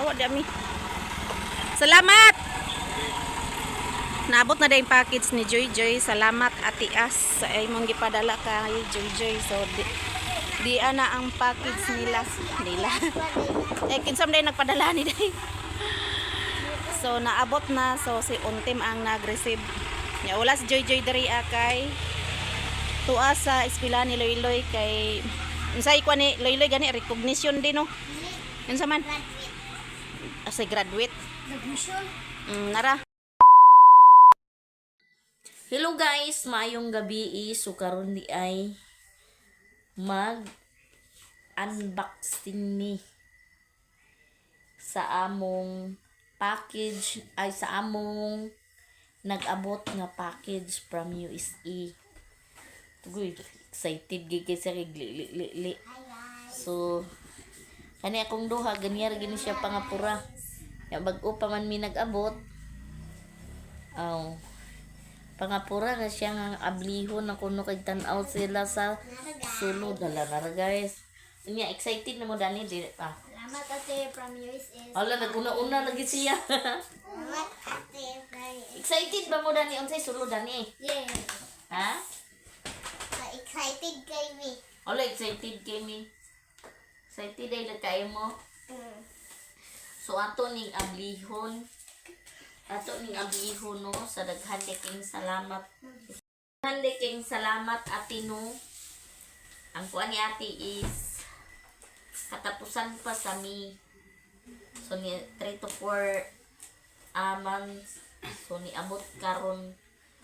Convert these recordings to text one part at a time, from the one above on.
Hawa dami. Salamat! Naabot na din package ni Joy Joy. Salamat, Ate As, sa imong gipadala kay Joy Joy. So di ana ang package nila nila. Eh, kinsam day nagpadala ni day. So naabot na, so si Untim ang nag-receive. Nya wala si Joy Joy diri kay tuwa sa eskwela ni Loyloy kay unsay kwa ni Loyloy gani, recognition din, no? Unsa man? Sa graduate. Nagmission. Nara. Hello guys, maayong gabi eh. So karon di ay mag unboxing ni sa among package, ay, sa among nag-abot nga package from USA. Tugoy, excited gid kay sa li, li, li, li. So kani akong duha ganyan gini siya pangapura. Ya bag-o pa man mi nag-abot. Aw, pangapura na siya nga ablihon na kuno kay tan-aw sila sa sulod. Hala na ra, guys. Unya, excited na mo dani di pa? Salamat, Ate, from USA. Hala, naguna-una lagi siya. Salamat, Ate, from USA. Excited ba mo dani? Unsay sulod dani? Yeah. Ha? Excited kay me. Hala, excited kay mi. Excited ay kayo mo. So ato ning ablihon. Ato ning ablihon, no, sa daghan kay king salamat. Daghan kay king salamat, Ate, no. Ang kuan ni Ate is katapusan pa sa mi. So ni 3 to 4 months. So niabot karon.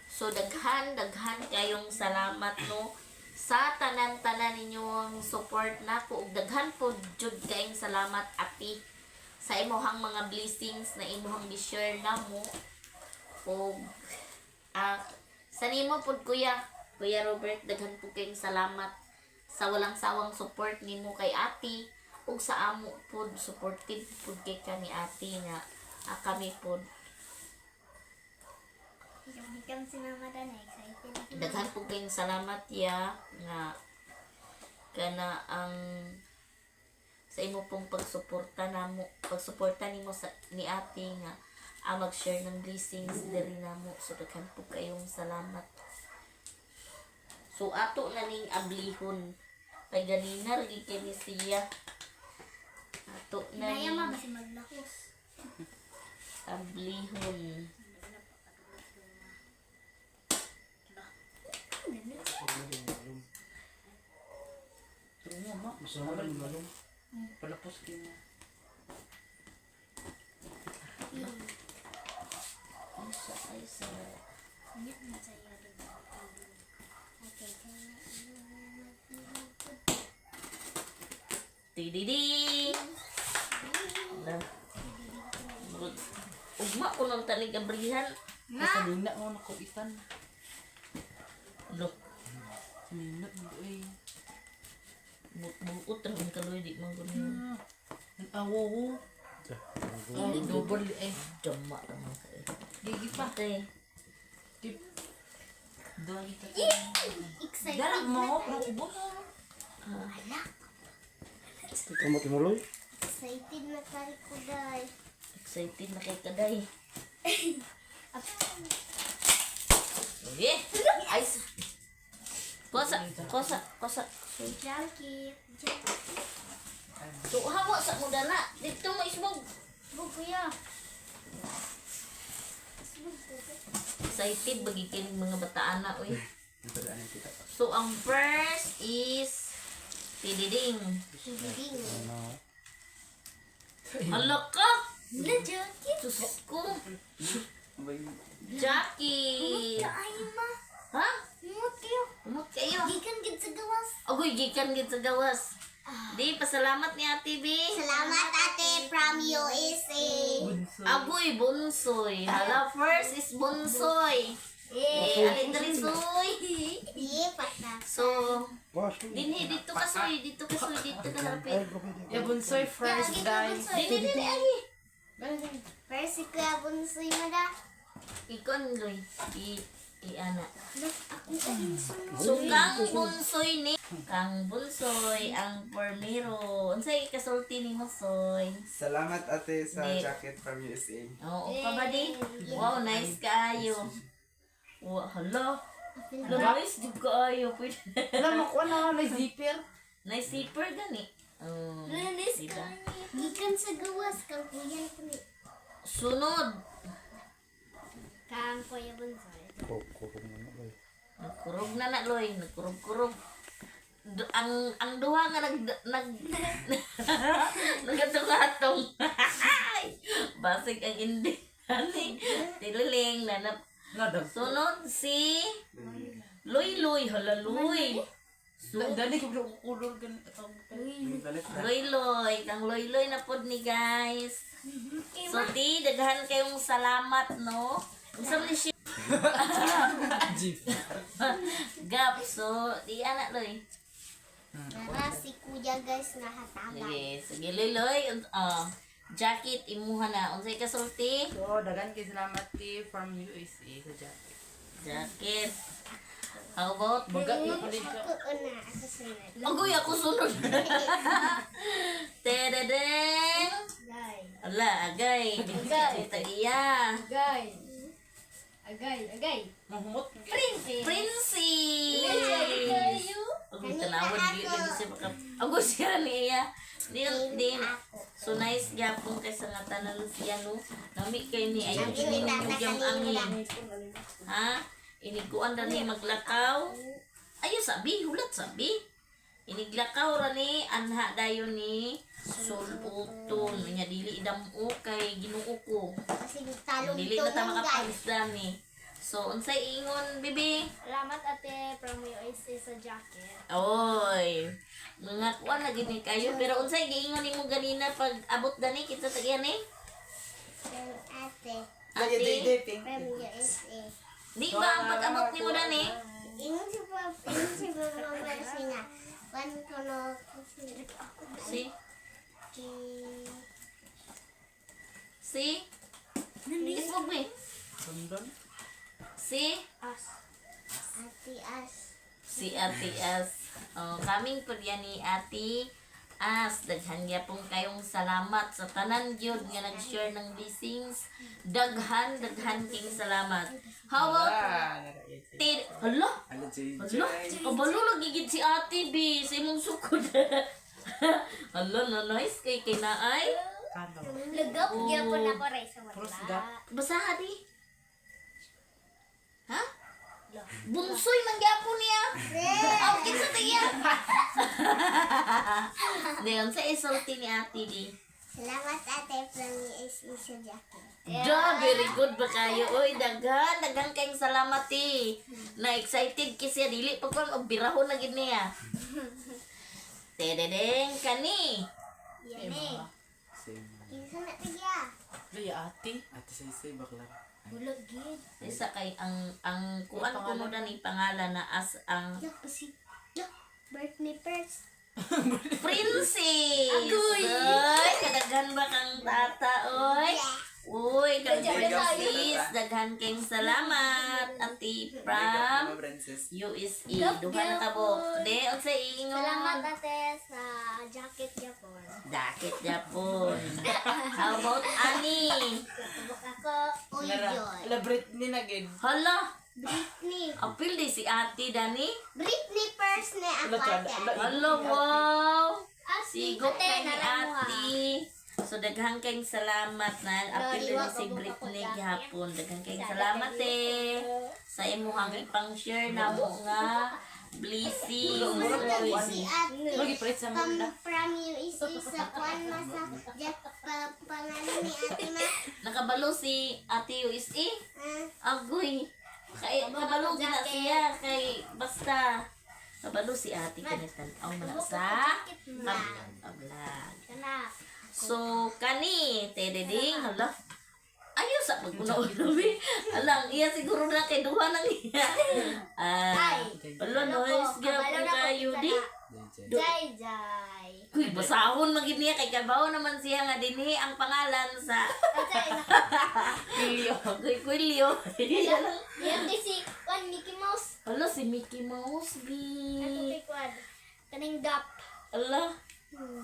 So daghan daghan kayong salamat, no, sa tanan-tanan ninyong support nako ug daghan po jud kayong salamat, Ate, sa imuhang mga blessings na imuhang gi-share namo ug sa nimo pud, Kuya Robert, daghan po kayong salamat sa walang sawang support nimo kay Ate ug sa amo pud. Supportive pud kay ka ni Ate nga kami pud. Hikam si Mama dan excited. Daghan po kayong salamat ya nga kana ang sa imo pong pagsuporta namo, pagsuporta nimo sa ni Ate nga ang mag-share ng blessings diri namo. So daghan po kayong salamat. So ato na ning ablihon kay ganina ra gid kay ni siya. Ato na Naya ning ma kasi maglakos. Ablihon. Masama rin malong. Palapos din mo. Unsa ay sa Nya na sa iyo din. Okay, Tididing! Na. Ugma ko ng tanig abrihan. Sa nina mo nakuitan. Lo, Sa nina mo eh. buot ra ang kaloy di man kuno. Ang awo ko. Oh, double eh. Jama ra man kay. Gigi pa. Ate, Tip. Doon ito. Excited. Darag mo, pero ubos. Ala, Ikaw timuloy? excited na kay ko dai. Excited na kay kaday. Okay. Ay. Kosa, kosa, kosa. Jacket. Jacket. So, hawa sa mo dala. Dito mo ismog. Bu kuya. Isbog ko. Excited bagi kini mga bataan na oy. So, ang first is tididing. Ding. Hala ka! Na jacket. Diyos ko. Jackie! Ay ma. Ha? Mut kayo. Umot kayo. Gikan gid sa gawas. Agoy, gikan gid sa gawas. Di, pasalamat ni Ate B. Salamat, Ate, from USA. Agoy, bunsoy. Hala, first is bunsoy. Eh, alin diri, soy. Di pata. So, dinhi, dito ka, soy. Dito ka, soy. Dito ka, lapit. Yeah, bunsoy first, guys. Dini, dini, ay. First si Kuya Bunsoy mo da. Ikon, Loy. I, i-ana. Ako ka. So, kang bunsoy ni. Kang bunsoy, ang pormero. Unsay kasulti nimo, Soy? Salamat ate sa Di. jacket from USA. Oo pa ba di? Wow, nice kaayo. Wow, hala. Hala, nice jud kaayo. Pwede. Alam mo ko na may zipper. Nice zipper gani. Oh, Nanis diba? ka. Gikan sa gawas kang kuya ni. Sunod. Kang Kuya Bunsoy. Kurog na na, oy. Nagkurog na na, Loy. Nagkurog-kurog. Ang duha nga nag nag nagatungatong. Basig ang indi. Ani, tililing na na. Nadag. Sunod si Loy Loy, hala Loy. Dali ko kulor ganito. Balik na. Loy Loy, kang Loy Loy na pod ni guys. So ti daghan kayong salamat no. Unsa man ni siya? Jeep. Gap so di ana Loy. Nara si Kuya guys nga hatagan. Sige, sige Loy Loy. Jacket imuha na. Unsay kasulti? So, daghan kay salamat ti from USA sa jacket. Jacket. How about Baga ipalit ka. Ako una, ako sunod. Agoy ako sunod. Tededeng. Agay. Ala, agay. Agay. Tagiya. Agay. Agay, agay. Mahumot. Princess. Princess! Agoy, tanawad. Di lagi siya baka. Agoy siya niya. Di, di. So nice gyapon kay sa nga tanan siya no. Nami kay ni ayo yung angin. Ha? Iniguan ra ni maglakaw. Ayo sabi, hulat sabi. Iniglakaw ra ni anha dayon ni suluton. Nya dili idam-o kay Ginoo ko. Kasi talong Dili na ta tulong guys. makapagisda ni. So unsay ingon bibi? Salamat ate from USA sa jacket. Oy, mga kuan lagi ni kayo pero unsay giingon nimo ganina pag abot dani kinsa tagiyan ni? Ate Ate, from USA. di ba ang pag-abot nimo dani? Ingon si Papa, ingon si Papa nga. Wan ko no Si ki si Ismog mi. Sundan. Si as. Ate as. si Ate As. Oh, kaming pud yan ni Ate As. Daghan gyapon kayong salamat sa tanan gyud nga nag-share ng blessings. Daghan daghan king salamat. How about Ah, nara. Ted? Hala, Hala, JJ. Hala, kabalo lagi gid si Ate B sa imong sukod. Hala, na nice kay kay naay. Kano. Lugop gyapon ako ray sa Puros wala. gap. Basaha di. Ha? Bunsoy man gyapon niya. Aw kinsa ta iya? Dayon sa isulti ni Ate di. Salamat ate from USA sa jacket. Da, very good ba kayo? Oy, daghan, daghan kayong salamat eh. Na excited kasi siya dili pa kon og birahon na gid niya. Tededeng kani. Yan eh. Same. Kinsa na tagya? Luya ate. Ate say bakla. Bulog gid. Isa kay ang kuan kuno ni pangalan na as ang Yak si Yak birthday first. princess. Agoy. Oy, kadaghan ba kang tata oy? Uy, kang princess, daghan kayong salamat ati from Princess. USA. Duha na ka buok. De, unsay ingon? Salamat ate sa jacket gyapon. Dakit Japon. How about Ani? Tubok ako. Uy Nara. yun. Ala Britney na gid. Hala, Britney. apil di si Ate Dani. Britney first na ako Ala chad. ate. Ala. Hala, wow. Sigo Ate, kay ni nalang mo, ha. Ate. So daghang kayong salamat na apil Lori, ni wa si ko Britney buka ko gihapon. Daghang kayong salamat eh. Sa imuhang ipang-share na mo nga blessings. Murag si ate. Lagi palit sa From, muna. from USA sa kwan ma sa Jack pa, pangalan ni ate ma. Nakabalo si Ate USA. Ah, Agoy. Kay kabalo na siya kay basta kabalo si Ate kanitan aw man na sa ma. vlog. Kana. So kani tededing hala. Ayo sa paguna-una bi. Alang iya siguro na kay duha nang iya. Ah, wala noise gyapon kayo di. JJ. Jai Jai. Uy, basahon man gid niya kay kabaw naman siya nga dinhi ang pangalan sa Ate, Pilyo. Kuy Kuilyo. yan kay si kwan Mickey Mouse. Hala si Mickey Mouse bi. Ato kay kwan. Kaning gap. Ala.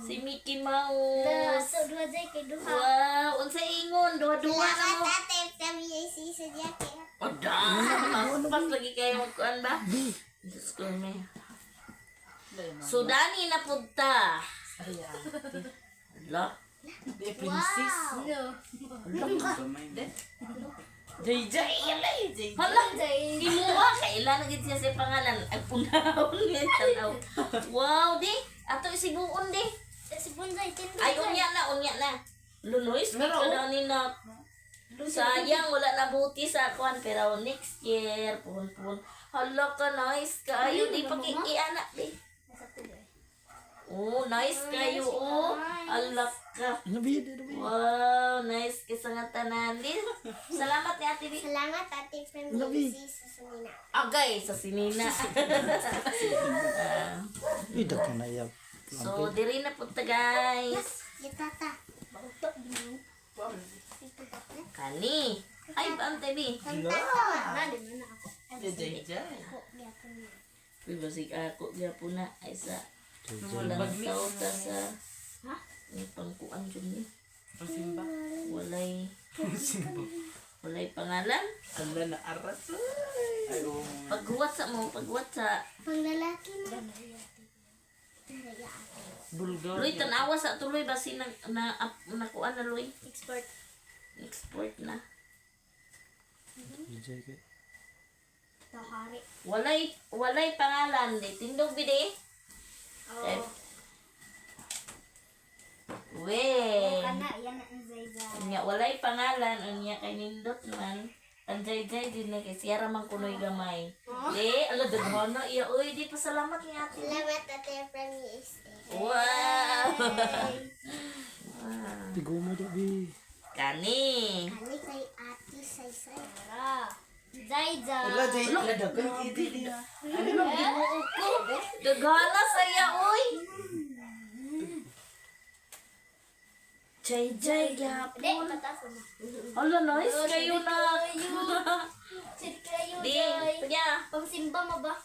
Si Mickey Mouse. So, duha jay kay duha. Wow, unsa ingon duha-duha na mo. Salamat ate from USA sa jacket. Oda, pas lagi kayo magkuan ba? Diyos ko may. Sudani na punta. Ala, Di princess. Gamay mo. Jay Jay, alay Jay. Hala, imuha kailan na gid siya sa pangalan. Ay punahon niya tanaw. Wow, di. Ato isibuon di. Si Bunzay, tindog. Ay unya na, unya na. Lunoy, speak ka na ni na. Sayang, wala na buti sa kuan pero next year, pun pun. Hala ka, nice kayo. Di pa kikianak di. Oh, nice kayo. Oh, hala ka. Nabi, nabi. Wow, nice kay sa nga tanan. Di, salamat ni Ate Bi. Salamat ate from Labi. USA sa Sunina. Agay sa sinina. Uy, daghan na iya. So, diri na punta guys. Gitata. Kani. Ay, bante bi. Jay Jay. Uy, basig ako gyapon na ay sa walang tao ta sa ha? Ang pangkuan jud ni. Pasimba. Walay walay pangalan. Ala na aras. Ay, oo. Paghuwat sa mo, paghuwat sa Panglalaki na. Bulgar. Luy tanawa sa tuloy basi nang na, na nakuan na Luy. Expert. Export na. Jay Jay kay. Tahari. Walay walay pangalan di tindog bidi. Oh. We. Kana, yan ang zayzay. Unya walay pangalan unya kay nindot man. Tanjay-jay din na kay siyara man kunoy gamay. Di ala daghan na iya oy di pasalamat ni ate. Salamat ate from USA. Wow. Tiguma do bi. Kani. Kani kay ate Saysay. Zayzay. Wala, Jay. Wala, daghan kay dili, ah. Daghana saya oy. Jay jay gyapon. Ala nice kayo na. Sit kayo, Di, Jay. ya. Pangsimba mo ba?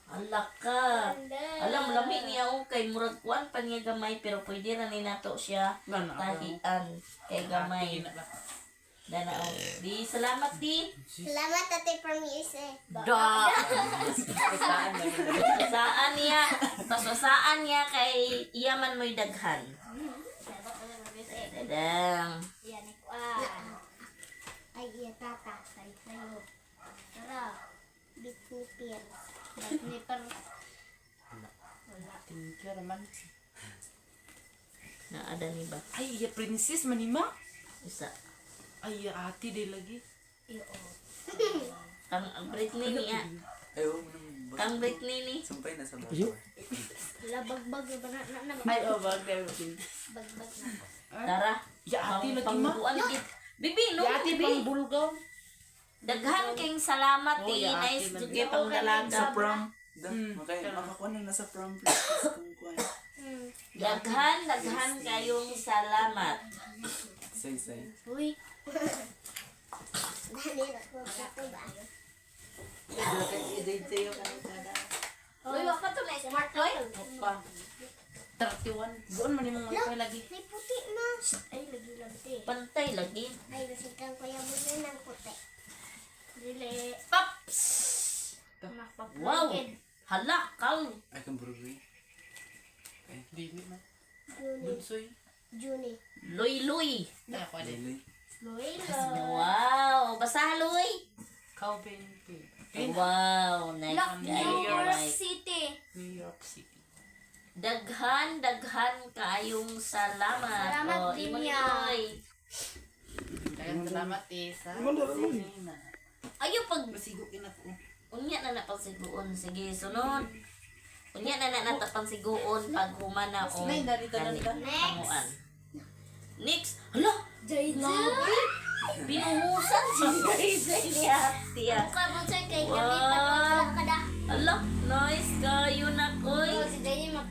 Ala ka. Alam, lami niya oh, kay murag kuan pa niya gamay pero pwede ra ni nato siya Wala na ako. tahian kay gamay. Ate, na ba? Dana oh. Di salamat di. Salamat ate from USA. Da. Saan na yun? Saan niya? Pasasaan niya kay iya man mo'y daghan. Dadang. Yan ah. Ay, iya tata. Saysay. Tara. Bit ni Piers. Bit ni Piers. Thank you naman. Naada ni ba? Ay, iya princess manima. Isa. Ay, iya ate di lagi. Kang ang Britney niya. Ay, oo. Manang- Kang Britney ni. Sumpay na sa baba. Ayo. Wala, bagbag. Ba na, na, Ay, oh, bagay. Bagbag na. Tara. Ya ate lagi ma. Pangkuan gid. Bibi no, Ya ate bibi. pang bulgaw. Daghan kayong salamat Oh, eh. ya, ate Nice lagi. jud kay pangdalaga. Sa prom. Da, makakuha na nasa prom princess kung kuha. Daghan, daghan kayong salamat. Say, say. Uy. Dali na ko. Ako ba? Jay Jay Uy, wa pa to na smart toy. Pa. 31. Buon man imong wifi lagi. May puti na. Ay, lagi lagi. Pantay lagi. Ay, nasikan ko yung muna ng puti. Dili. Paps! Wow! Hala, kang. Ay, kang burger. Dili man. Juni. Bunsoy. Juni. Luy-luy. Ay, ako din. Lily. Loylo. Wow! Basa, Luy! Calvin Klein. Wow! Nice New kayo. York Mike. City. New York City. Daghan, daghan kayong salamat. Salamat Oh, din imo ni niya. Loy. Daghang salamat eh sa sinina. Ayaw pag Masigo kinako. unya na na pagsiguon. Sige, sunod. Unya na na nata pagsiguon pag humana o Nay, narito na nila. Next. Next. Hala, Jay Jay. binuhusan si Jay Jay ni ate. ah. Kabutsoy kay Wow. kami patulog ka da. Hala, nice kayo na koy. Oh, si Jay mag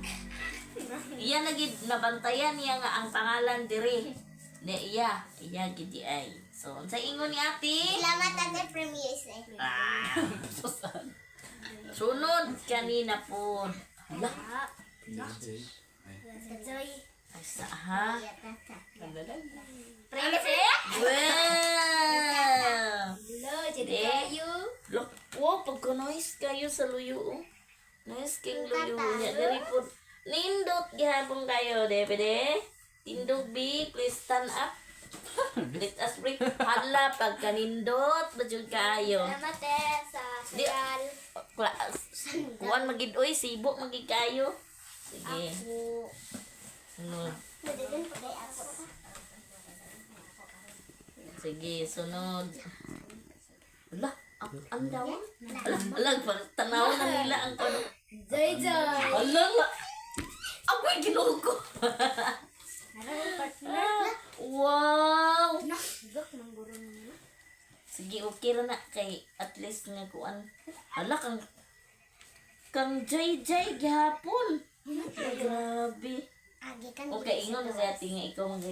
Iya na gid nabantayan niya nga ang pangalan diri. Ni iya, iya gid di ay. So, unsa ingon ni ate? Salamat ate from USA. Ah. Sunod kanina po. Hala, Jay. Sa Joy. Ay, sa ha? Iya tata. Princess? Wow! Hello, jadi Eh. kayu. Look, wow, pagka nice kayo sa luyo, oh. Nice king luyo niya. Diri po. Nindot gihapon kayo, de. Tindog bi, please stand up. Let us break. Hala, pagka nindot, badyod kayo. Salamat eh sa Di- sandal. Kuan magid oy, sibo magid kayo. Sige. Ako. Sunod. Madagan pa kay ako. Sige, sunod. Ala, ang daw. Ala, ala, tanaw na nila ang kuno. Joy Joy. Ala, ala. Ako'y ginoo ko. Wow! Nah, gak mangguro naman. Sige, okay ra na kay at least nga kuan. Ala kang kang Jay Jay gihapon. Ay, grabe. Agi kan. Okay, ingon na siya ate nga ikaw mag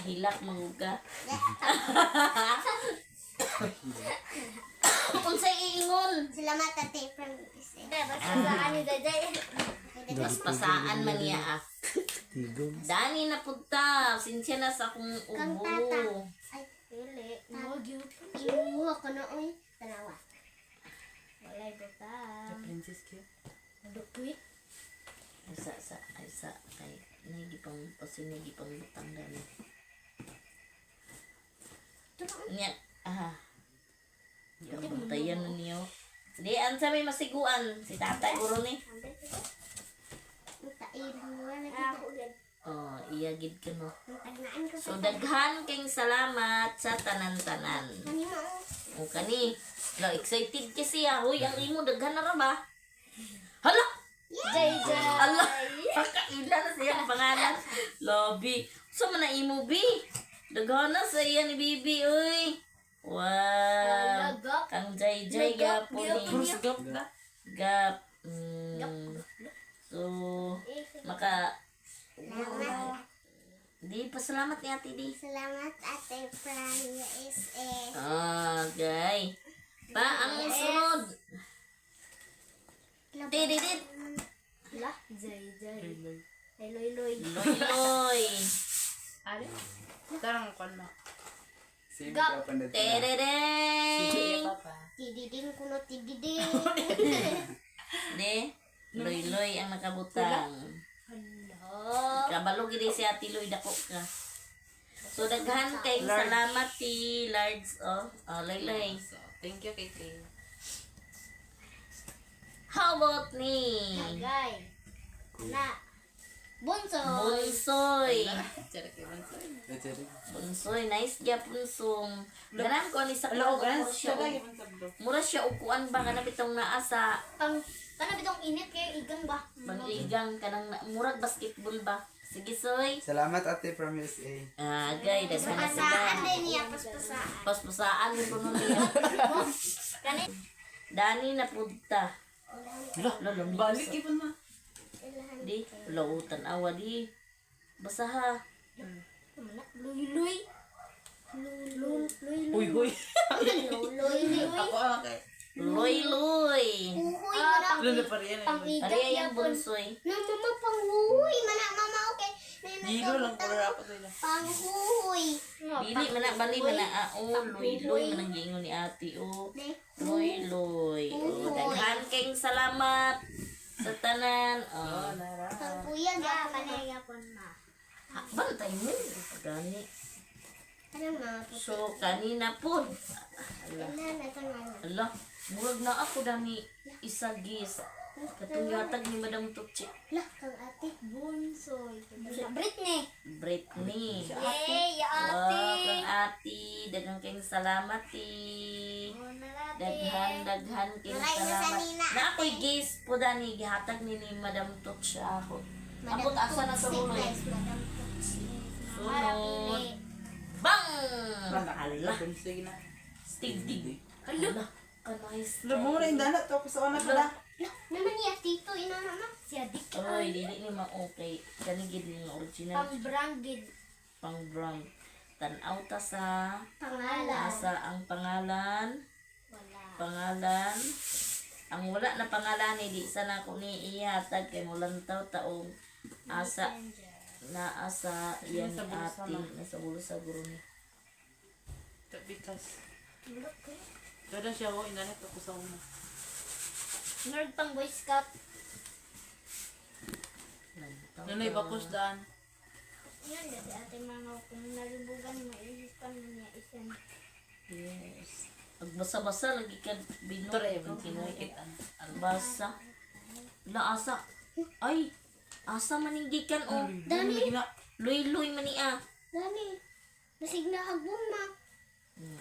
hilak mangug ka. Unsay iingon? Salamat ate from USA. Basta ni Joy Joy. Mas pasaan man niya ah. Tigom. Dani na punta. Sinsya na sa akong Kang ubo. tata. Ay, dili. Imuha ko na oy. Tanawa. Walay bata. Princess kyo. Dukoy. Ay sa sa ay sa kay nagi pang pasinigi pang butang dani. Nya aha. Di ang bantayan na niyo. Di ansa may masiguan si tatay guro ni. Oh, iya gid ka no. So daghan kayong salamat sa tanan-tanan. O kani, lo excited kasi siya. Hoy, ang imo daghan na ra ba? Hala! Jay Jay. Ala, pakaila na siya ang pangalan. Lobby. So man na imo bi. Daghan na sa iya ni Bibi oy. Wow. Lagap. Kang Jay Jay Lagap, gapon ni. Puro gap na. Gap. So maka Salamat. di pasalamat ni Ate di. Salamat ate from USA. Okay. Pa ang sunod. Dididit. La, Jay Jay. Ay loy loy. Loy loy. Ali? Tarang kuan ma. Same Gap. ka pa na. Terereng. Papa. Tididing kuno tididing. Di, loy loy ang nakabutang. Hala. Kabalo gid si Ate Loy dako ka. So daghan kay salamat ti large oh. Oh, loy loy. So, thank you kay Tay. How about ni? Agay. Na. Bunsoy. Bunsoy. Charot kay Bunsoy. Bunsoy, nice gyapon song. Ganan ko ni sa Ala, mura og siya. siya lagi man sabdo. Mura siya og kuan ba kana bitong naa sa Pang kana bitong init kayo igang ba? bangligang kanang murag basketball ba. Sige soy. Salamat ate from USA. Ah, gay daghan na sila. Pasaan din niya paspasaan. Paspasaan ni kuno niya. Kani Dani na punta. Ala, Lolo, Balik gyud ma. Di, lautan awa di. Basaha. Luy luy. Luy luy luy. Uy, huy. Luy luy. Ako ah kay. Loy loy. Huhuy man ang Lolo pa rin. pang igang Ariya yung yapon. bunsoy. Na mama panghuhuy man na mama okay. Gilo lang ko ra pa sila. Panghuhuy. Dili man na bali man na ah, oh, loy loy man ang giingon ni ate oh. Loy loy. Oh, daghan kayong salamat sa tanan. Oh. Pangkuya gyapon na gyapon ma. Ha, bantay mo. Gani. Kanang mga puti. So kanina po. Ala na tangan. Ala, murag na ako dani isa gis. Katong yatag ni Madam Tutsi. Lah kang ate bunsoy. Britney. Britney. Yay, Wow, ate. kang ate, daghang kayong salamat ti. Daghan, daghan kayong Maray na sa salamat. nina, Na ako'y guest po dani, gihatag ni Madam Tutsi ako. Abot asa na sa ulo eh. Madam Tutsi. Sunod. Bang! Ala, Bunsoy na. stig-dig. Ala, ka-nice. Lo mo na indana to ko sa una pala. Lah, naman niya tito ina na siya dik. Oy, dili ni ma-okay. Kani gid ni original Pang branded pang brand. Tan-aw ta sa pangalan. asa ang pangalan. Wala. Pangalan. Ang wala na pangalan ni di sana ko ni ihatag kay mulantaw taong Asa naa sa iyan ni Nasa bulsa ate. na. Nasa bulsa guro ni. Bikas. Dada siya oh, inalit ako sa una. Nerd pang Boy Scout. Lantaw Nanay ka. bakos daan. Yan, dati ate mga kung nalibugan, maisis pa na niya isan. Yes. Agbasa-basa lagi ka bino. Tara, Ang Pinoy. kita. Basa. La asa. Ay, asa maninggikan oh. Dani! Luy-luy mani ah. Dani! Masig na agbong ma.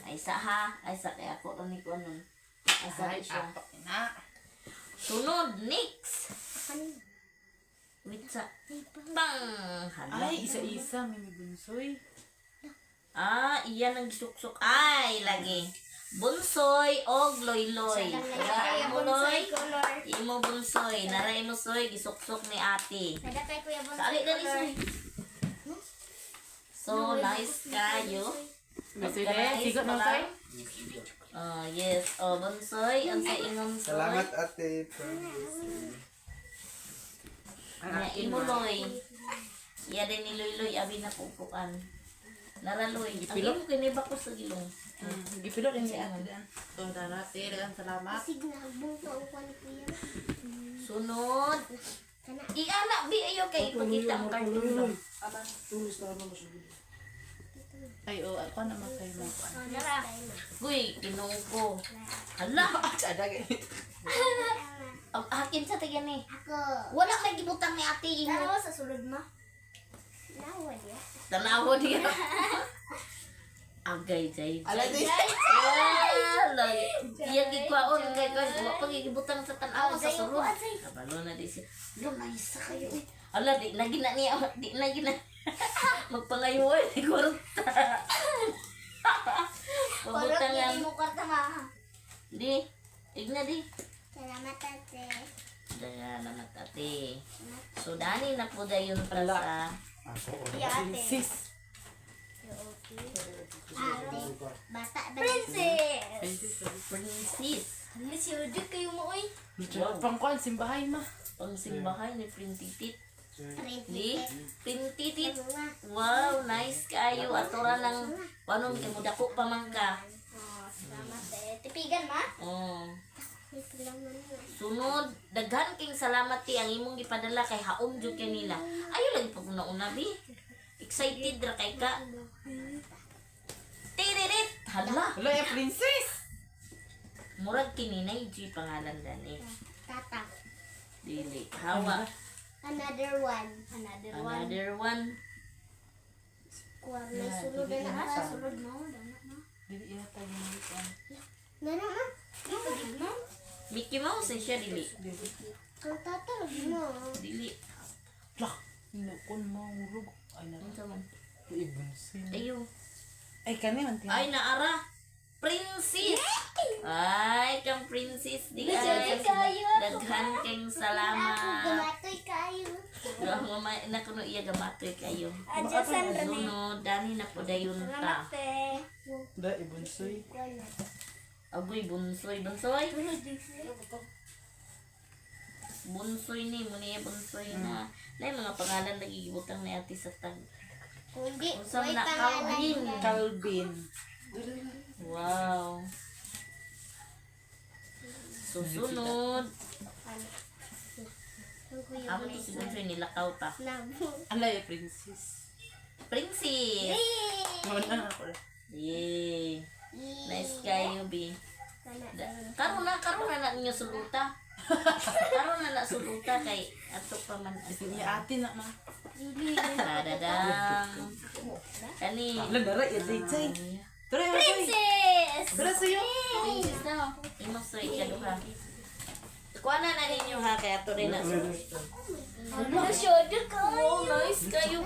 Ay sa ha. Ay sa kay ako ni ko anon. Asa Ay, siya. apak na. Sunod, next. Kanin. Wait sa bang. Hala. Ay, isa-isa, may bunsoy. Ah, iyan ang gisuksok. Ay, lagi. Bunsoy og loyloy. Kuya Imo Bonsoy loy. color. Imo bunsoy. Nara imo soy gisuksok ni ate. Sada kay Kuya Bonsoy Sali dali color. soy. So nice kayo. Bunsoy Pagka-nice de, sigot na pala. soy. Ah, yes. Oh, bunsoy, unsa ingon soy? Salamat ate from USA. Na imo loy. Iya din ni Loy Loy abi na pupukan. Nara Loy. Ang Gipilo? imo kini bako sa gilong. Gipilo din si ate daan. So, dara, te, dagan salamat. Masig na agbong pa ang kuwan ni Kuya. Sunod. Kana. Iana bi ayo kay ipakita ang cartoon. Ay, oh, ako na makay mo. Oh, nara. Guy, kinong ko. Hala, Ada ganito. ang akin sa tagan ni. Ako. Wala may gibutang ni ate imo. Tanawa sa sulod ma. Nawa niya. Tanawa niya. Agay jay. Ala, di. Ala, iya gikwaon kay kay wa pa gibutang sa tan-awa sa Jay, sulod. upuan, Jay. Kabalo na di siya. Lo nice kayo. Eh. Ala di na gina niya, di na gina. Magpangayoy ni kwarta. Kulot Pabutangan. ni mo kwarta ma. Di, igna di. Salamat ate. Salamat ate. So dani na po dayon pa sa Ako, Iya ate. Sis. Ate. Bata ba? Princess! princess. Ano si Ojo kayo mo oy? Pangkuan, simbahay ma. Pangsimbahay ni Printitit. Di, Princess. Printitit. Wow, nice kayo. Atura ng panon kay mo dako pa man ka. Oh, salamat eh. Tipigan ma? Oh. May palaman na. Sunod, daghan king salamat ti ang imong gipadala kay haom jud kanila. Ayo lagi pag una-una bi. Excited ra kay ka. Tiririt! Hala! Hala, eh, princess! Murag kini na G pangalan dani. Tata. Dili. Hawa. Another one. Another one. Another one. Kuha may sulod na na ka. Sulod mo. Dili iya tayo ng kuan. Nana ma. Dito mo. Mickey Mouse eh siya dili. Ang tata lagi mo. Dili. Lah, inukon mo, urog. Ay, na. Unsa man? Ibunsoy. Ayo. Ay, kani man Ay naara. Princess. Ay, kang princess di ay. kayo. Daghan kayong Ako salamat. gumatoy kayo. Gamay na kuno iya gamatoy kayo. Adyosan rin. Sunod, dani na po dayon ta. Salamat eh. Da, ibunsoy. Agoy bunsoy, bunsoy. Bunsoy ni mo niya bunsoy na. Nay mga pangalan lagi gibutang ni ate sa tag. Kundi, Unsa may man na pangalan Calvin. niya. Calvin. Wow. Susunod. Ano? Ang kuya Amo mo to si Bunsoy nilakaw pa. Nabo. Ala, eh, princess. Princess. Wala ako. Yay. Nice kayo, bi. Karon na na ninyo suluta. Karon na na suluta kay ato pa man. Bisin iya ate na ma. Dadadang. Kani. Ala, dara, iya, tay, tay. Tara, iya, tay. Princess! Tara sa'yo. Princess na. Imo soy ikaduha. Kuha na na ninyo ha kay ato rin na suluta. Ano siya? Oh, nice kayo.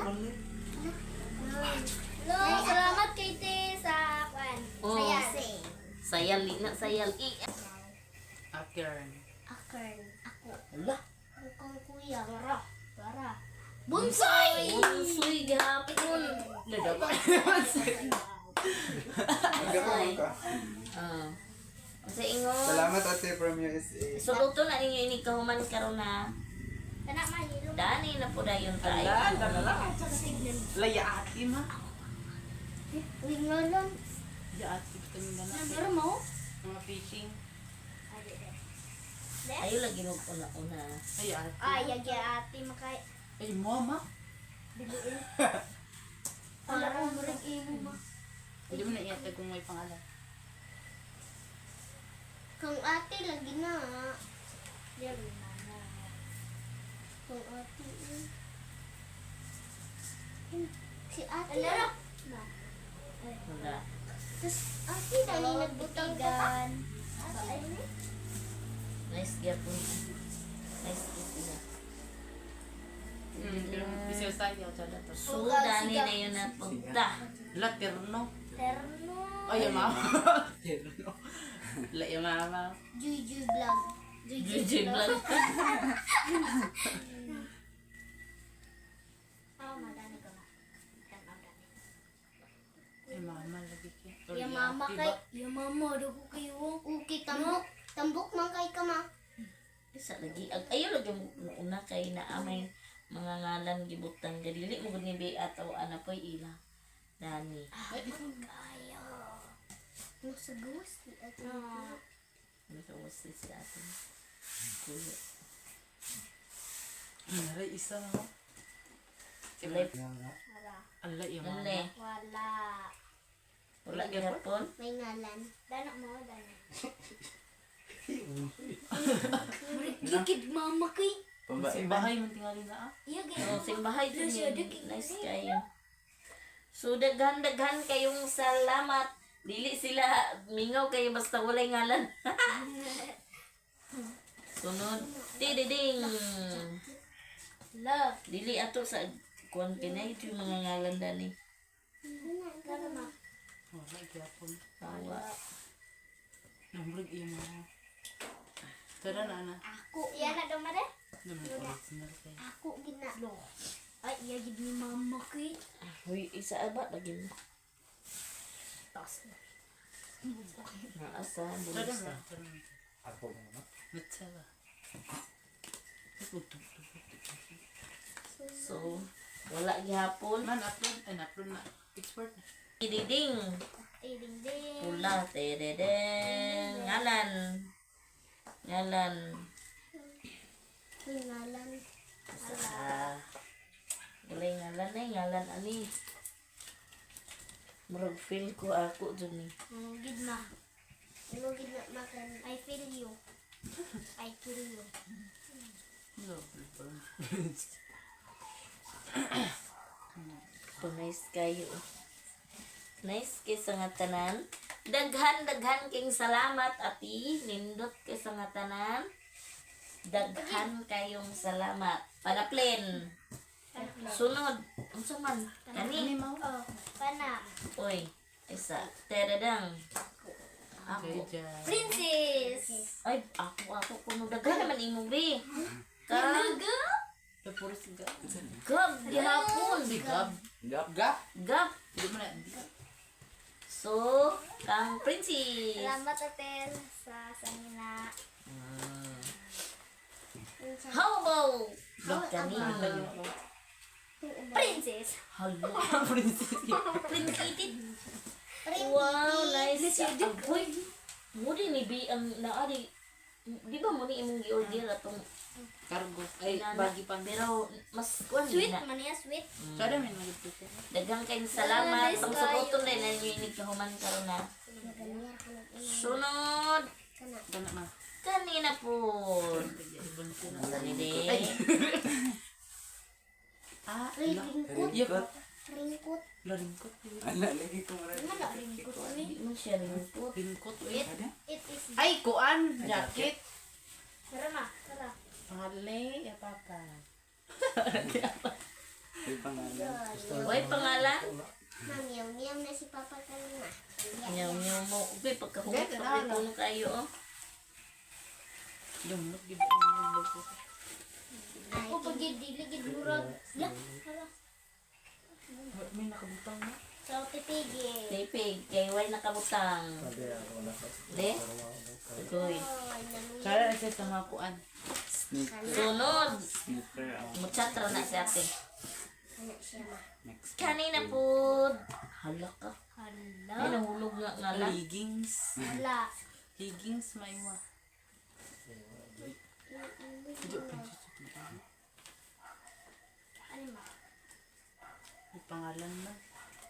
No, salamat kay te sa kwan. Oh. Saya. Sayal na sayal. I. Akern. Akern. Ako. Ala. Ang kuya. Bara. Bara. Bunsoy! Bunsoy gahapon. Magkakaroon ka. Ah. Sa ingon. Salamat ate from USA. Suluto na ninyo ini kahuman karon na. Kana man. Dani na po dayon tayo. Ala, ala, ala. Laya ati ma. Uy, ngalan. Ya ati na na. Pero mo? Mga fishing. Ayo lagi mag una-una. Ay ati. Ay, yagi ate makay. Ay mo ma. Para murag imo ma. Hindi mo na iatag kung may pangalan. Kung ate lagi na. Kung ate yun. Si ate. Wala. Wala. Tapos ate dali nagbutang ka pa. Ate ni. Nice gyapon. Nice gyapon na. Pero bisyo sa iyo tsada to. So dani na yun na punta. La terno. Terno. Ay mama. Terno. La ya mama. Juju vlog. Juju vlog. Oh, madani ka ma. Tanaw dani. Ay mama lagi kay. Ya mama kay, ya mama do ko kayo. Okay, tambok. Tambok man kay ka ma. Isa lagi. Ayo lagi una kay naa may mga ngalan gibutang gadili mo gud ni Bea o ana poy ila. Dani. Kayo. Nasa gawas ni ate. Nakawas si ate. Kuya. Aray isa mo. Wala. Wala. Ala ya mama. Wala. Wala. Wala gyapon. May ngalan. Dana mo, dana. Gigid mama kay. Pambae. Simbahay man tingali na ah. Iya gid. Oh, simbahay din yun. Nice kayo. So daghan-daghan kayong salamat. Dili sila mingaw kayo basta walay ngalan. Sunod. Dididing. Love. Dili ato sa kuan kinay ito yung mga ngalan dani. Dana ma. Wala gyapon. Tawa. Namrag iya mama. Tara na na. Ako. Iya na do mare. Naman original kay. Ako gina. Ay, iya gid ni mama kay. Huy, isa aba lagi mo. Tas. Naasa Tara bulsa. na. Tara na. Ako na. Nutella. So, wala gihapon. Man, upload. Ay, na-upload na. Export na. Dididing. Ding ding. Pula, tededeng. Ngalan. Ngalan. May ngalan. Sa walay ngalan ay ngalan ani. Murag feel ko ako dun eh. Gid ma. Ano gid na makan? I feel you. I feel you. Lovely burn. So nice kayo. Nice kay sa nga tanan. Daghan daghan king salamat ati. Nindot kay sa nga tanan. Daghan kayong salamat. Panaplin. Sunod. Unsa man? Kani. Oh, pana. Oy, isa. Teredang. Ako. Okay, dyan. Princess. Ay, ako ako kuno daghan naman imo be. Ka Puro si Gab. gab gihapon. Si Gab. Gap, gap. Gab. Hindi mo na. Hindi. So, kang princess. Salamat ate sa sanina. How about kani? Princess. Hello. Princess. Princess. Wow, nice. Agoy. Mudi ni bi ang naari. Di ba mo ni imong gi-order atong Cargo. Ay, inana? bagi pa. Pero mas kuan Sweet na. man niya, sweet. Sada may magigit. Daghang kayong salamat. Nice Pang kayo. suoton din na ninyo inig kahuman karon na. Sunod. Kana ma. Kanina po. Sa ni din. Ah, Ringkot. Ringkot. Ringkot. La ringkot. Ala, lagi ko maray. Ano na ringkot? Di mo siya ringkot. Ringkot. eh. It is. Ay, kuan. Jacket. Tara ma, tara. Pangalan ya papa. May pangalan. Uy, pangalan? Mamiyaw, miyaw na si Papa kanina. Nyaw nyaw mo. Uy, pagkahumot Ganda, pa puno kayo oh. Lumot gid ang loko. Ako pag dili gid murag. La, tara. May nakabutang na. So tipigi. Tipig, kay way nakabutang. Sabi ako na. De? Uy. Oh, naluya. Sada na siya sa mga kuan. Sneaker. Sunod. Sneaker. Muchatra na si ate. Ano siya ma? Next. Kanina po. Hala ka. Hala. Ay, nahulog nga nga lang. Leggings. Hala. Leggings, may mo. Ano ma? May pangalan na.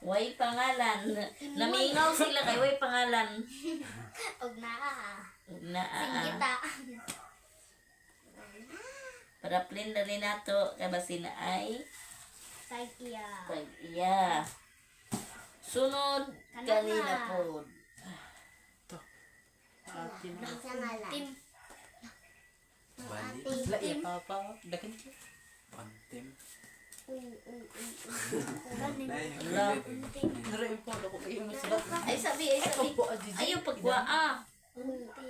Way pangalan. Namingaw sila kay way pangalan. Og naa. Na Singgita. Para plin na rin nato kay basin na ay Tag iya. tag iya. Sunod Kanina. kanina po. Ate na. Sa ngalan. Tim. Bali. La, iya papa. Dakan siya. Pantem. Uy, uy, uy, uy. Hala. Nara yung polo ko. Ay, mas sila. Ay sabi, ay sabi. Opo, adidi. Ayaw pagwa ah. Unti.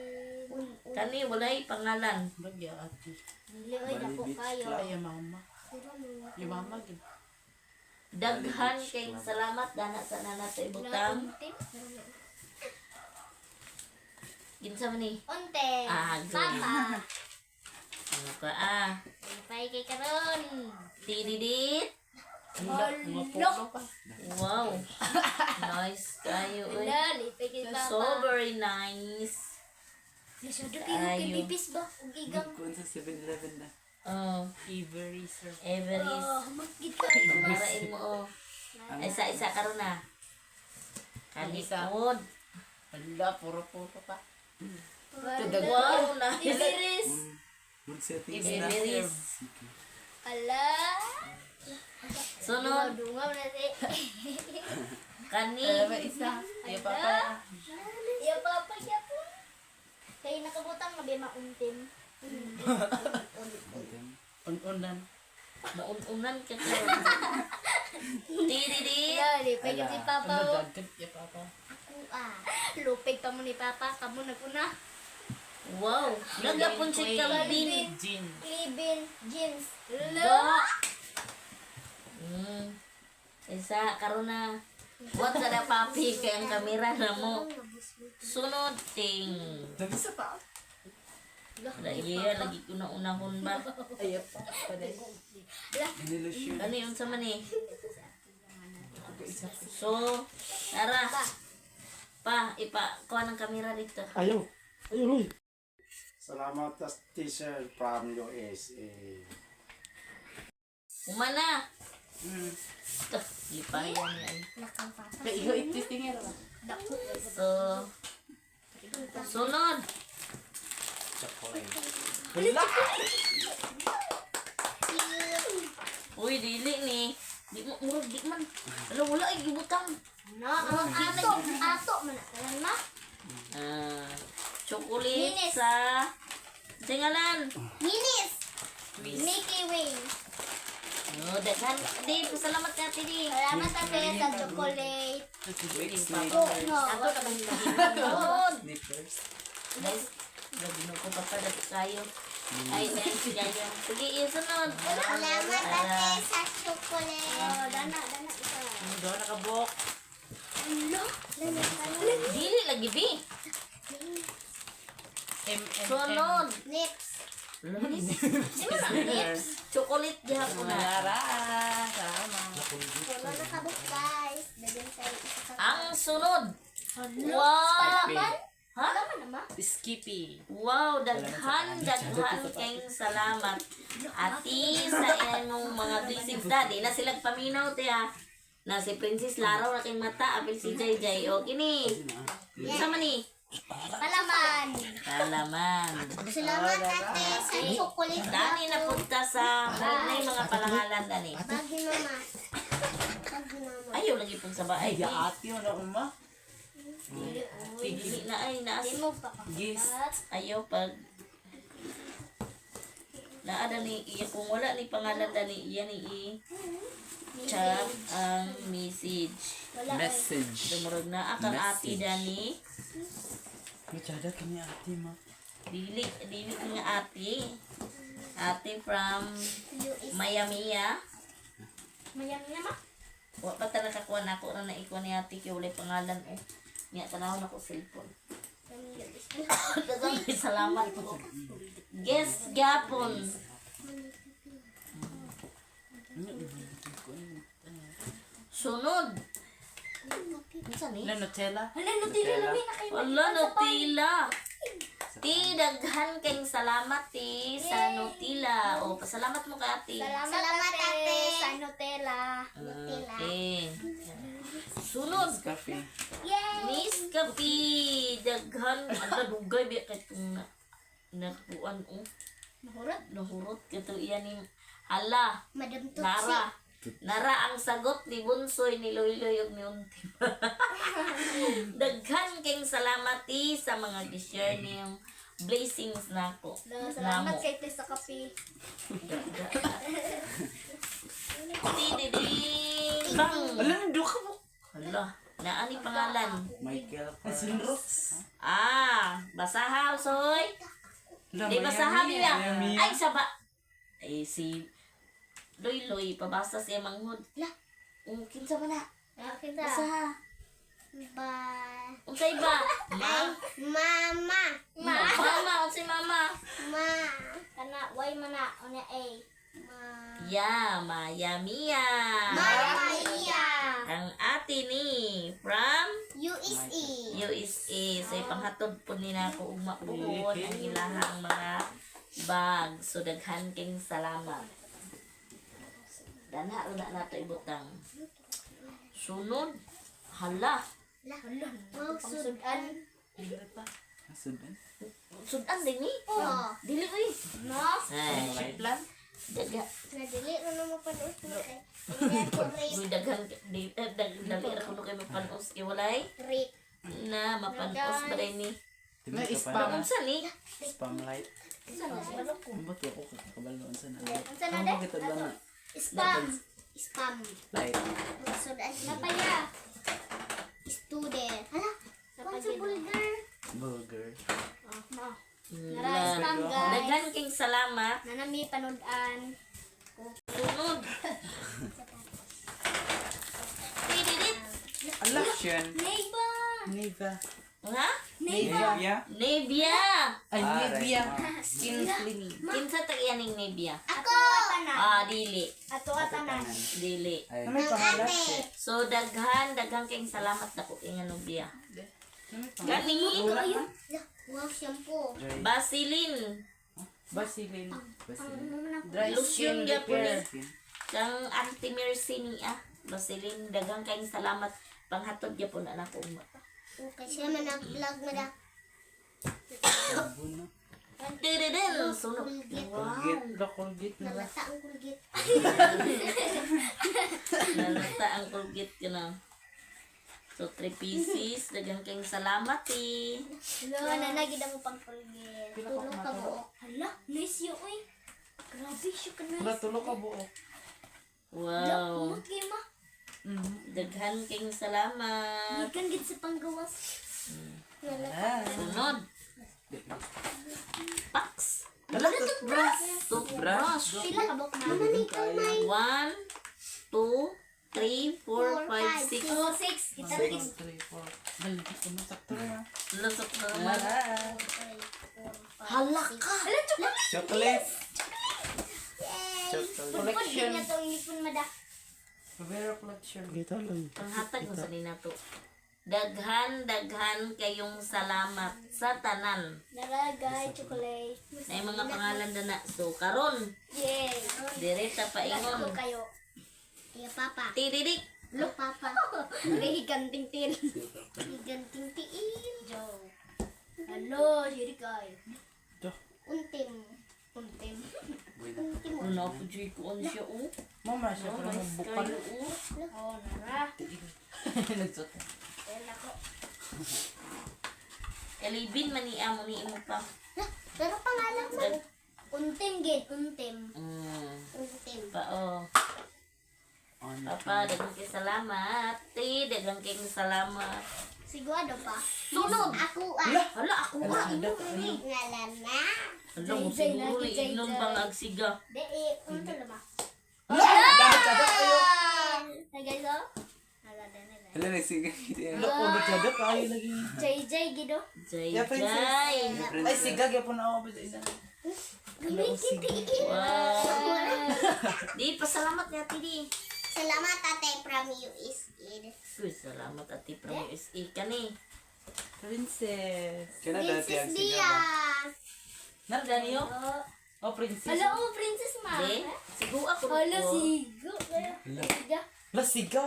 Uy, uy. Kani walay pangalan. Bagya, ate. Dili oy dako kayo. Ay, mama. Yung mama, gid. Daghan kay salamat dana sa nana sa ibutang. Unti. Ginsa man ni? Unti. Ah, good. Papa. Ano ka ah? Pay kay karon. Tididit. Ang mga polo pa. Wow. Nice kayo oy. Hala, lipay kay papa. So very nice. Masyado kayo kay Ayo. bibis ba? Ug igang. Kuan sa 7-Eleven na. Oh, Avery, sir. Everest. Oh, magkit kayo mas. Marain mo oh. Ay, isa isa karon na. Isa. Kalikod. Wala, puro-puro pa. Wow, nice. Everest. Good settings na. Everest. Ala. Sunod, Dungaw na si. kani. Alam mo, isa. Iya, papa. Ya papa ya po. Kay nakabutang na ba mauntim. Un-unan. Maununan ka karon. Tididit. Ala, lipay kay si papa. Ano, oh. dagan. Iya, papa. Ako ah. Lupig pa mo ni papa, kamo naguna. Wow, nagapon si Calvin. Jean. Libin jeans. Ba. Lo. Isa karon na. What sa na papi kay ang kamera na mo. Sunod ting. Dami sa pa. Lagi lagi ko na unahon ba. Ay, papa. Paday. Nilusyon. Kani unsa man eh? So, tara. Pa, ipa, kuha ng kamera dito. Ayaw. Ayaw, Roy. Salamat sa teacher from USA. Umana. Ito, lipayan niya. Ay. Lakang papa. Kaya ikaw itistingin. Dako. So, sunod. Chocolate. Uy, dili ni. Di mo, murag di man. Ala, wala ay gibutang. No, ang ato, ato man na ma. Ah, chocolate Minis. sa tingalan. Minis. Mickey Way. Oh, daghan. Di, pasalamat ka, di. Salamat ate sa chocolate. Wait, Oh, no. Ato na ba Sunod. Sneakers. Guys, grabe no ko papadat kayo. Ay, nice kayo. Sige, isunod. Salamat ate sa chocolate. Oh, dana, dana isa. Ang daw nakabok. Lo, dana, dana. Dili lagi bi. M, M, M. Sunod. Lips. Lips. Lips. Chocolate gihapon na. Nara. Salamat. Wala nakabuk guys. Dagan tayo isa ka. Ang sunod. Wow. Ha? Tama na ma. Skippy. Wow, daghan, daghan kayong salamat. Ati sa inyong mga blessings da. Di na sila paminaw te ha. Na si Princess Laraw na kay mata, apil si Jay Jay. O kini. Sa man ni? Palaman. Kalaman. Salamat ate sa chocolate. Dani na punta sa murag na yung mga palangalan dani. Bagi mama. Bagi mama. Ayaw lagi pong sa baay. Ay, ate, wala uma. Dili na ay naas. Di mo pa ka. Gis. Ayaw pag naa dani iya kung wala ni pangalan dani iya ni i chat ang message. Wala. Message. Dumurog na akang ati Message. dani. Machada kami ate ma. Dili dili nga ati. Ate from US. Miami ah. Mayam na ma. Wa pa ta nakakuha na ako ra na ikuha ni ate kay walay pangalan eh. Niya tanawon ako cellphone. From US. Daghang salamat po. Guess gapon. Sunod. Unsa ni? Na Nutella? Hala, Nutella lami na kayo. Wala, Nutella. Ti, daghan kayong salamat, ti, sa Nutella. O, pasalamat mo ka, ate. Salamat, ate. Sa Nutella. Nutella. Okay. Sunod. Coffee. Yay! Miss Kapi, daghan. Ala, dugay, biya kay itong na, nakuan, oh. Nahurot. Nahurot ka to iyan ni Hala, Madam Tutsi. Nara. Nara ang sagot ni Bunsoy, ni Loyloy ug ni Untim. Daghan kayong salamat ti sa mga gi-share niyong blessings nako. Hala, salamat Namo. kay te sa kape. Ti di di bang. Ala, nandun ka mo. Hala, naa ni pangalan. Michael Kors. Ah, basaha soy. Di basaha biya. Ay saba. Ay si Loyloy pabasa siya manghud. Lah. Kinsa man na? Kita. Basaha. Ba. Unsay ba? Ma. Mama. Ma. Mama, unsay mama? Ma. Kana, way mana. Una A. Ma. Ya, Maya Mia. Maya. Ang ate ni from USA. USA. So, ipanghatod po ni na ako ugma puhon ang ilahang mga bag. So, daghan king salamat. Dana, una na ito ibutang. Sunod. Hala. Hala. Wow, sudan. Sudan. Sudan din ni. Oh. Dili uy. No. Ay, Plan? daga. Nadili na naman panood mo kay. Hindi ako rape. Uy, daghan di eh, dali ra kuno kay mapanos kay walay. Rape. Na mapanos ba rin ni. Na spam. Unsa ni? Spam light. Unsa ni? Ang ba't ako kakabalo sa na? Unsa na Ang de? bakit ba na? Spam. Spam. Light. Sudan. Napaya. Student. Hala. What's a bulgar? Burger. Oh, no. La. Nara, spam guys. Daghan king salamat. Nanami panodan. Sunod. Tididit. Ala, Shen. Neighbor. Neva. Ha? Nivea. Nevia. Ay, Ah, Nivea. right. Skin cleaning. Kinsa tag iyaning Nevia? Ako. Tanan. Ah, dili. Ato atanan. Dili. Ay, Na may pangalan? So daghan, daghan kayong salamat dako kay nga nobya. Na may pangalan? Gani Wow, shampoo. Dry. Vaseline. Vaseline. Vaseline. Dry Lotion skin gyapon repair. ni. Kang Auntie Mercy niya. Vaseline, daghan kayong salamat. Panghatod gyapon na nako ugma. Okay, siya man nag-vlog na da. Sabon na. Tididin. Sunod. Kulgit. Colgate. La Colgate na lang. Nalata ang kulgit. Nalata ang Colgate ka na. So, 3 pieces. Daghan kayong salamat eh. Hala, nanagid mo pang kulgit. Tulog ka buok. Hala, nice yun, uy. Grabe siya ka nice. Wala, tulo ka buo. Wow. Kumot kayo ma. Daghan kayong salamat. Gikan gid sa panggawas. Ah. Sunod. Pax. Wala, toothbrush. Toothbrush. Pila ka buok na. Mama ni ikaw may. 1, 2, 3, 4, 5, 6. Oh, six. Kita lagi. 1, 3, 4. Dali, sakto na. Lusok na naman. Ah. Hala ka! Chocolate. Yay! Chocolate. Pudpud din nga tong lipon mada. Rivera collection. Kita lang. Panghatag mo sa nina to. Daghan, daghan kayong salamat sa tanan. Nara guys, chocolate. Na yung mga pangalan na na. So, karon, Yay! direta Ko paingon. kayo. Iya papa. Tiririk! Look papa. May higanting tiil. Higanting tiil. Joe. Hello, siri kay. Untim. Untim. Untim. Ano po, Joy, ko ano siya, oh. Mama siya Oh, pero nice mabukal. kayo, oh. Oh, nara. Nagsuot. Ayan ako. Kalibin, mani amo ni imo pa. Lah, pero pangalan mo. Untim gid, untim. Untim. Pa, oh. On. Papa, daghang kay salamat. Ti, daghang kay salamat. Sigurado pa. Sunod! Ako ah. Hala, ako ah, imo ni. Ngalan na. Hala, mo Jay, Jay, siguro lagi, Jay, inom Jay. bang agsiga. De, eh, unto na ba? Hala! Na guys, oh. Hala, de, na, Hala, nagsiga. Wala, Colgate kayo lagi. Jay, Jay, gido. Jay, Yeah, princess. Jay. Ay, siga gyapon ako ba sa isa. Gamay kiti. Wow. Di, pasalamat ni ate di. Salamat ate from USA. Uy, salamat ate from USA kani. Princess. Kaya na dati Princess ang sigaw. Bia. Nara niyo? Oh, princess. Hala, oh, princess ma. Di, sigo ako. Hala, sigo. Siga. La siga.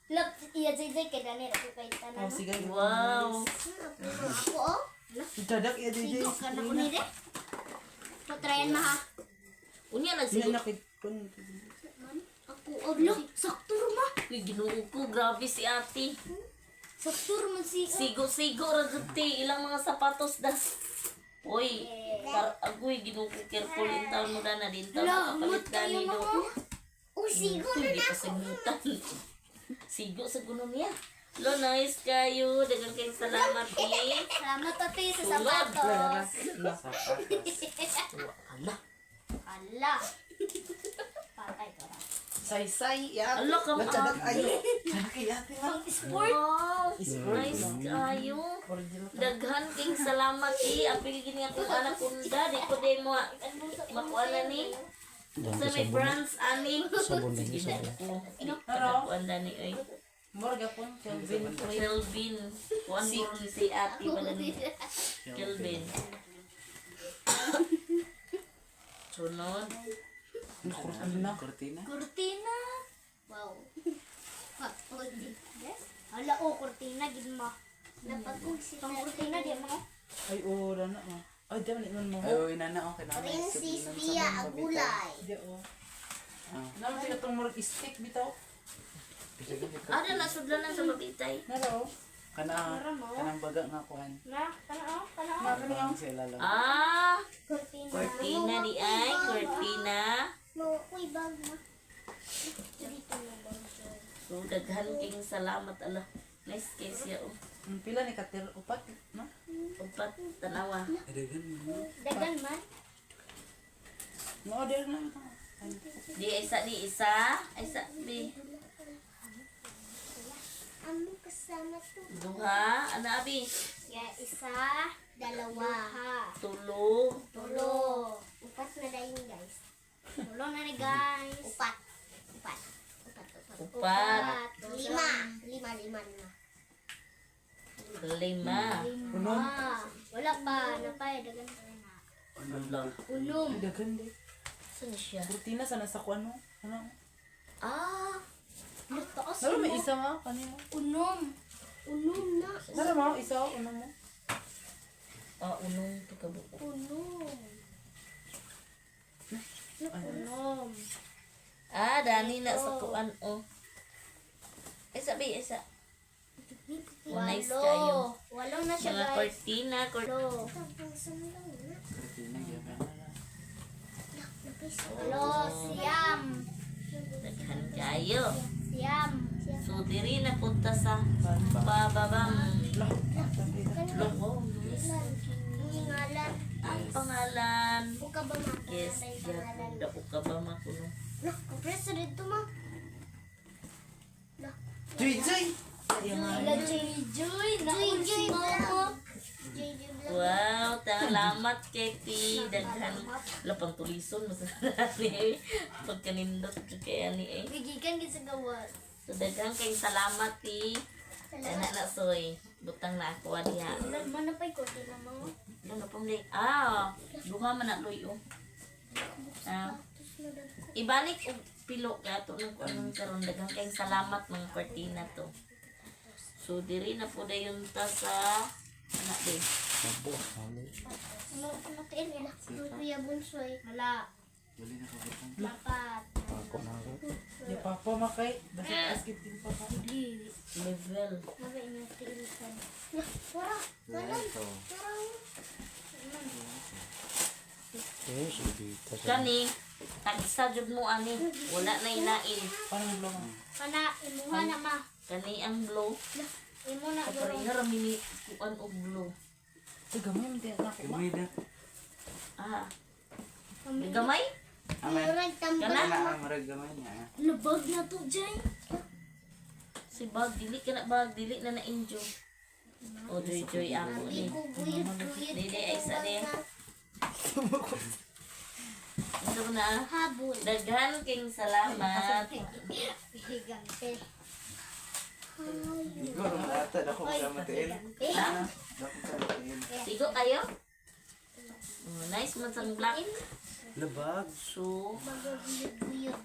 Love, iya, jay, jay, kay Daniel. Ako kay tanan. Oh, siga. Wow. Ako, oh. Chadak iya jay jay. Sigo ka na ko ni de. Patrayan ma ha. Unya Hindi nagsigo. na kid kun. Ako, oh, look, sakto ma. Uy, Ginoo ko, grabe si ate. Sakto man si. Sigo-sigo ra jud te, ilang mga sapatos das. Uy, par agoy Ginoo ko, careful in town mo dana din taon Hala, makapalit amot kayo dani ma. do. Oh, sigo na Hindi na pa ako. sagutan. Sigo sa guno niya. Lo, nice kayo. Daghang kayong salamat eh. Salamat ate sa Tulad. sapatos. Sapatos. Ala. Hala. Patay ka na. Saysay ya. Ala ka La chadak ma. ayo. Chadak iya ate ma. Sport. Wow. Sport. Nice kayo. Original. Daghan king salamat eh. Apil gini akong anak kunda. Di ko day mo makuha na ni. Sa may brands ani. Sige na ko. Kuan dani oy. Mura gapon Kelvin. Kelvin. Kuan mo ni si ate pala ni Kelvin. Sunod. Cortina. Cortina. Cortina. Wow. Yes. Hala, oh, cortina, gid ma. Napagkog si Pang cortina, di mo. Ay oh, wala na oh. Ay, di man man mo. Ay, uy, nana, okay na. Princess Bia Agulay. Di oh. Naro siya itong murag stick bitaw. Ada na sudlan na sa mabitay. Naro. oh. Kana, kanang baga nga kuhan. Na, kana oh, kana oh. Ang sila lang. Ah, Cortina. cortina di ay, cortina. Mo, uy, bag ma. Dito na bag. So daghan king salamat ala. Nice kay siya oh. Ang pila ni katir upat, no? Upat tanawa. Dagan mo. Dagan man. No, di na ito. Di isa di isa, isa bi. Amo kasama to. Duha, ana abi. Ya, isa, dalawa, Tulo. tulo. Upat na dayon, guys. Tulo na ni guys. Upat. Upat. Upat, upat. Upat. Lima. Lima, lima, lima. Lima. Lima. Wala pa. Napay, dagan pa na. Ala. Unom. Ay, dagan di. Saan siya? Cortina sana sa kuan no. Ano? Ah, Taas Naro may isa ma kanimo. Unom. Unom na. Naro mo isa oh, uno mo. ah unong to kabuo. Unom. Unom. Ah, dani na sa kuan oh. Isa bi, isa. Oh, nice kayo. Walo na siya, Mga guys. cortina, cortina. Walo. Cortina, gyud. Walo. Siyam. Daghan kayo. Siyam. So diri na punta sa pababang. Loko. Ngalan. Ang pangalan. Uka ba ma? Yes, Pangalan. dako ka ba makuno? Lah, compressor dito ma. Joy joy. Ila Joy Joy. Joy Joy Vlog. Joy Joy Vlog. Wow, salamat Katie. Daghan. Wala pang tulison mas ni pagkanindot jud kay ani eh. Gigikan gid sa gawas. So daghan kay salamat ti. Ana na soy. Butang na ako diha. Wala man na pa'y konti na mo. Ano pong li? Ah, duha man na loy oh. Ah, ibalik og pilo ka ato nang kuan ng karon daghan kay salamat mga kortina to. So diri na po dayon ta sa ana di. Ano ano tiil nila? Kuya Bunsoy. Wala. Dali na kabutang. Dapat. Di papa makay. Basta askit din papa. Level. Maba inyo tiil kan. Lah, wala. Wala. Ito. Kani tagsa jud mo ani. Wala na inain. Parang blong. Kana imuha na ma. Kani ang blue. Lah, imo na bro. Kapareha ra mi ni kuan og blue. Ay, gamay man na ako ma. Gamay na. Ah. Gamay? Aman. Murag tambal. Kana? Kana ang murag gamay niya. Lubag na to, Jay. Si bag dili kana bag dili na na-enjoy. O joy joy ako ni. Ko guyod guyod. Dili ay sa ni. Ito na. Habol. Daghan king salamat. Higante. Igo, ata, dako ka matiil. Dako ka matiil. Sigo kayo? Oh, nice man sang black. Labag. So, Baguyod.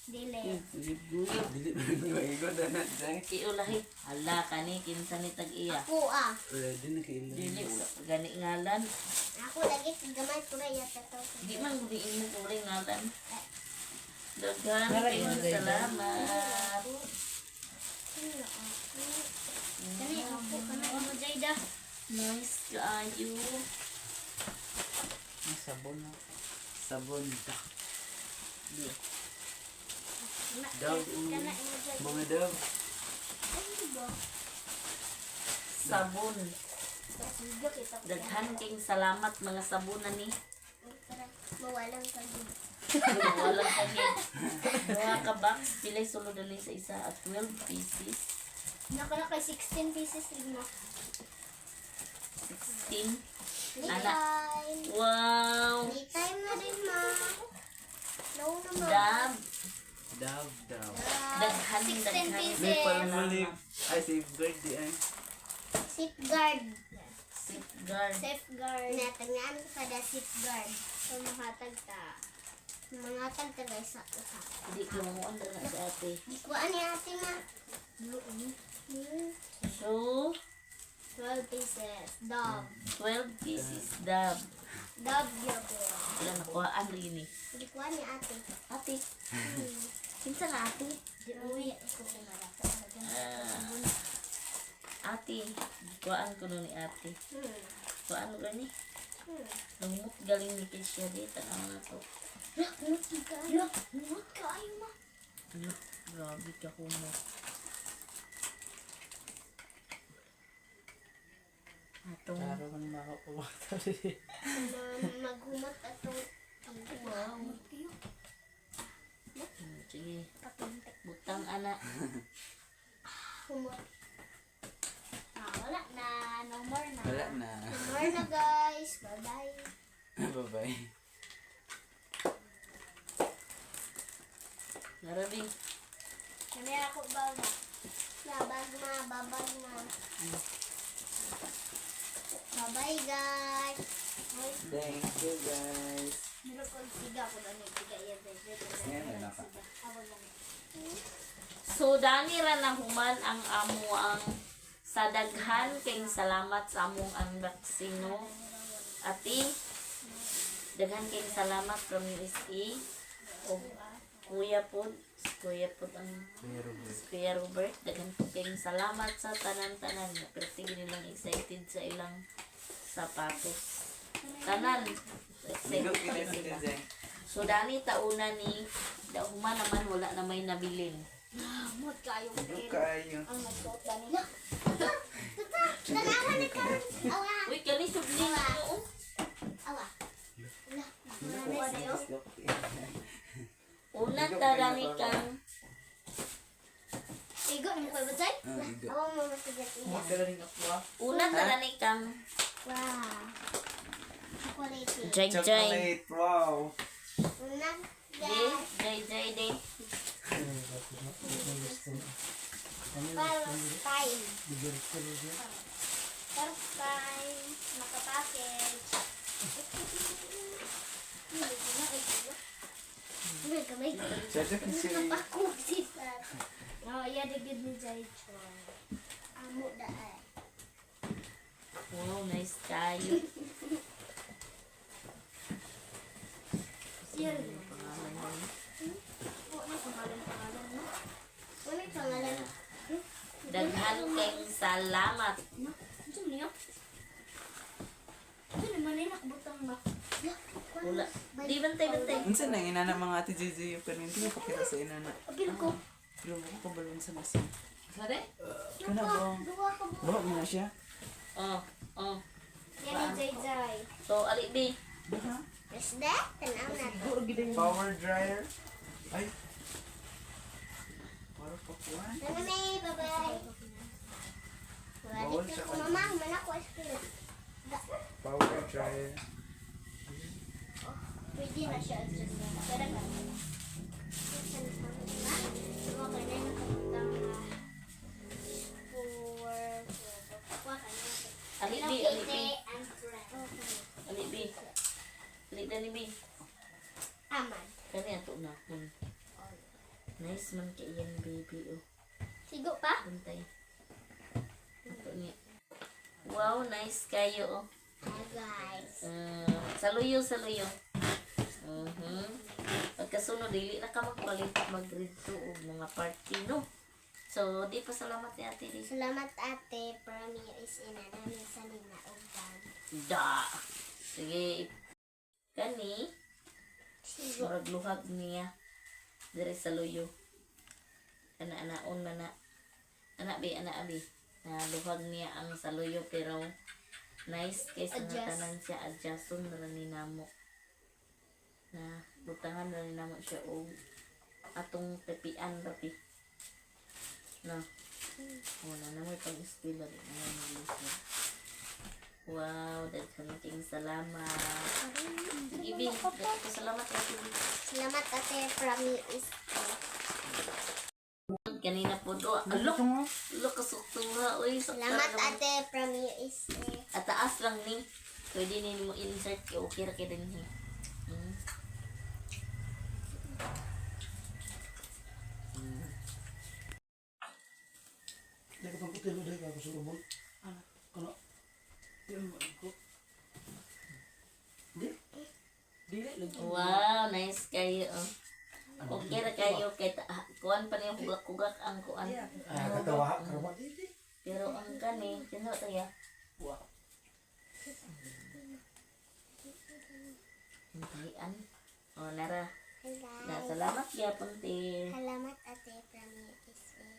Dili. Dili ba igo dana jay. kiulahi. Hala kani kinsa ni tag-iya. Ako ah. Ready na kailan. Dili wala pa gani ngalan. Ako lagi gamay ko na yata to. Di man gud imo kulay ngalan. Daghan king salamat. Kani ako kana mo Jayda. Nice kaayo. Ang sabon na. Sabon ta. Dog. Kana mo Jayda. Mga dog. Sabon. Siga kita. Daghan king salamat mga sabunan ni. Para mawalang kagid. Wala kami. Duha ka box, pilay sulod dali sa isa at 12 pieces. Naka na kay 16 pieces rin na. 16. Ana. Playtime. Wow! Playtime na rin ma. No naman. Dab. Dove daw. Daghan, 16 daghan. May pieces. palmolive. Ay, safeguard di ay. Safeguard. Safeguard. Safeguard. Natangaan ko kada safeguard. So mahatag ta. Mangatag ta guys sa usa. Hindi ko mamuan na si ate. Di ko ani ate ma. So, 12 pieces. Dog. 12 pieces dab. Dog yapo. Wala nakuhaan rin eh. Di ko ani ate. Ate. Kinsa na ate? Di uwi ko kumara. Ah, ate. Kuhaan ko nun ni ate. Kuhaan ko ni. Lumot galing ni Keisha di. Tanaw na to. Lah, humot ka. Lah, humot ka ayo ma. Ano? Grabe ka humot. Atong Araw ko na makakuha. Maghumot atong wow. Sige. Butang ana. Humot. Ah, wala na. No more na. Wala na. No more na guys. Bye-bye. Bye-bye. Narabi. Kami ako bag. Babag ma, babag ma. Bye-bye guys. Ay, Thank you guys. meron ko siga ko doon. Siga iya Ngayon na naka. So dani ra na human ang amo ang sa daghan kay salamat sa among unboxing no. Ate, daghan kay salamat from USA o Kuya pod, si Kuya pod ang Kuya Robert. si Kuya Robert, daghan po kayong salamat sa tanan-tanan. Pero tingin nilang excited sa ilang sapatos. Tanan, excited Igo kita sila. sa Jay. So dani tauna ni dahuman naman wala na may nabilin. Humot kayo. Igo kayo. Ang nagsuot ba nila? Tata, tanawa ni karon. Awa. Uy, kani subli na oh. Awa. Wala. Wala na sa'yo. Una ta dani kang Igo, ano ko ba sa'yo? Ah, igo. Awa mo masigat iya. una ta dani kang Wow. Chocolate. jay jay. Chocolate. Wow. Una, De, guys. jay jay de. First time. First time. Nakapackage. Chacha kasi. Napakugsipat. Oh, yeah, the good ni Jai Choi. Amo da ay. Wow, nice tayo. Siya rin. Oh, ano pangalan pangalan no? Ano yung pangalan? Daghan kayong salamat. No? Ano niyo? Ano naman ay nakabutang na? Wala. Di bantay bantay. Unsa nang inana mga ate JJ yung kanin hindi ko pakita sa inana. Apil ko. Pero mo ko balon sa nasa. Sa de? Kana ba? Duha ka mo. Bawa mo na siya. Oh, oh. Yan ni Jai Jai. So ali bi. Aha. Isda? Tanaw na to. Power dryer. Ay. Para pakuan. Tanaw na eh, bye-bye. Bawal Balik siya na ko, mama. Mana ko eskwela. Power dryer. Pwede na siya adjust. Pero na. Okay na yung nga. Four, four, Ali, Hello bi, ali, bi. Kitty and friends. Ali, bi. Ali, dali, bi. Aman. Kani ato na kun. Nice man kay iyang baby oh. Sigo pa? Bantay. Ato niya. Wow, nice kayo oh. Hi guys. Saluyo, saluyo. Pagkasunod, dili na ka magpalit mag-grade 2 og mga party, no? So, di pa salamat ni Ate di. Salamat ate from USA na namin sa linaog bag. Da. Sige. Kani, Sigo. murag luhag niya diri sa luyo. Ana anaon man na. Ana bi, ana abi. Na luhag niya ang saluyo pero nice kay sa nga Adjust. tanan siya adjuston ra ni namo. Na butangan ra ni namo siya og atong tepian ra pi. No. Wala na may pang eskwela di na may. Wow, daghan king salamat. Sige, Bi. Daghan salamat Ate Bi. Salamat ate from USA. Kanina po do. Alok, alok kasuktuha. Uy, sakta Salamat naman. ate from USA. At taas lang ni. Pwede ni mo insert kay okay ra kay dinhi. Dahil ka pang puti, dahil ka kusulubol. Ano? Ano? Di mo ko. Di? Dili lagi. Wow, nice kayo. Oh. Okay ra kayo kay kuan pa niyo hugak-hugak ang kuan. Ah, katawa karwa di. Pero ang kani, kino taya. Wow. Hintayan. Oh, nara. Hello. Na, salamat gyapon te. Salamat ate from USA.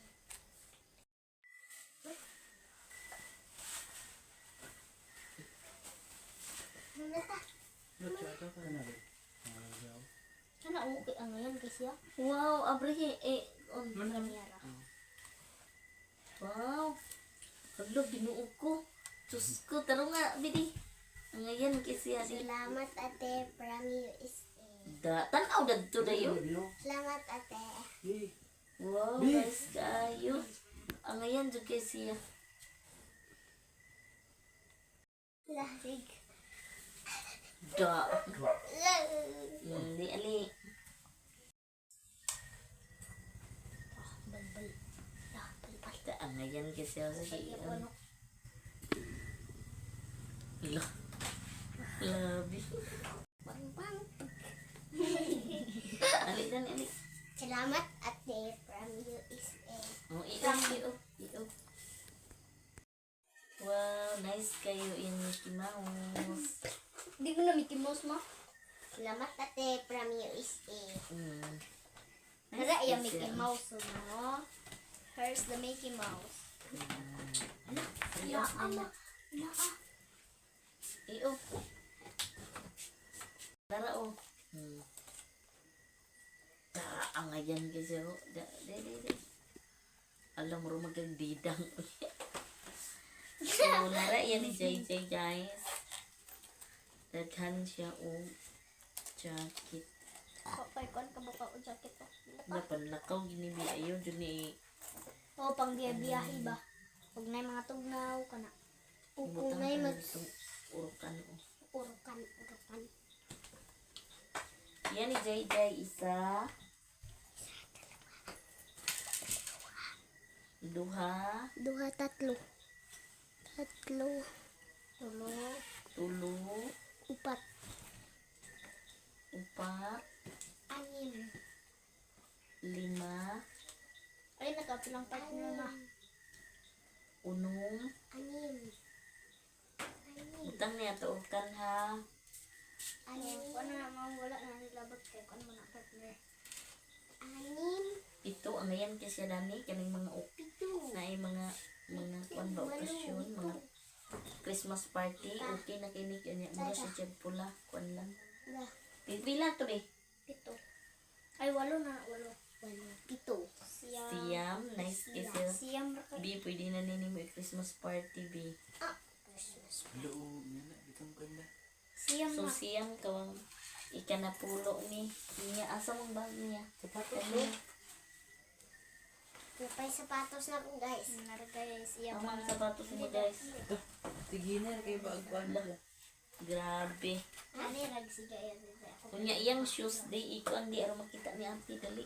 Sana okay ang ngayon kasi ah. Wow, abrihi eh on. Man Wow. Hala, binuo ko. Diyos ko, taro nga, bidi. Ang ngayon kasi si Salamat ate from USA. Da, tanaw dadto dayo. Salamat ate. Wow, guys, kayo. Ang ngayon jud kay siya. Lasig. Da. Di ali. Balbal. Ah, balbal. Da, ang ngayon kasi sa siya. Lo. Labi. Bang bang. Ali dan ali. Salamat ate from USA. Oh, iyo, iyo, iyo. Wow, nice kayo yung Mickey Mouse. Di mo na Mickey Mouse mo? Salamat ate from USA. Nara iya Nice Mickey siya. Mouse no? Here's the Mickey Mouse. Iyo, Ala, ala, ah. iyo. Tara, oh. Tara, ang ayan kasi, oh. Da, di, di, di. Alam mo, magandidang. So, nara, yan ni JJ, guys. Daghan siya, oh. Jacket. Okay, kon ka ba o jacket oh. Napanlakaw, ginibi. Ayaw, dyan ni. O pang biyahe ba? Huwag na yung mga tugnaw kana. Butang Ukunay ka mag na itong urukan, oh. urukan, urukan. Yan ni JJ, isa. Duha. Duha, tatlo. Tatlo. Tulo. Tulo. Upat. Upat. Anim. Lima. Ay, nakapilang partner na. Unom. Anim. Anim. Butang niya tuokan ha. Anim. Ano na, mawala na nilabot kay kon mo na partner. Anim. Pito ang ngayon kasi dani kaning mga ok Pito. na ay mga kuan ba okasyon, mga Christmas party, okay na kini kanya mura siya jud pula kuan lang. Da. Pipila to be. Pito. Ay, walo na. Walo. Walo. Pito. Siyam. Siyam, nice kasi. Siyam ra kay. B, pwede na nini mo i-Christmas party, B. Ah, Christmas. Loob niya na bitong ganda. Siyam So, na. siyam kawang. Ika na pulo ni. Niya, asa mong bag niya? Sapatos Ano? Napay sapatos na ko guys. Nara guys. Iya Ang mga sapatos mo guys. Tiginer kay baagwan na. Grabe. Ani rag siga iya dito. Ako. Kunya iyang shoes di iko ang di aron makita ni auntie dali.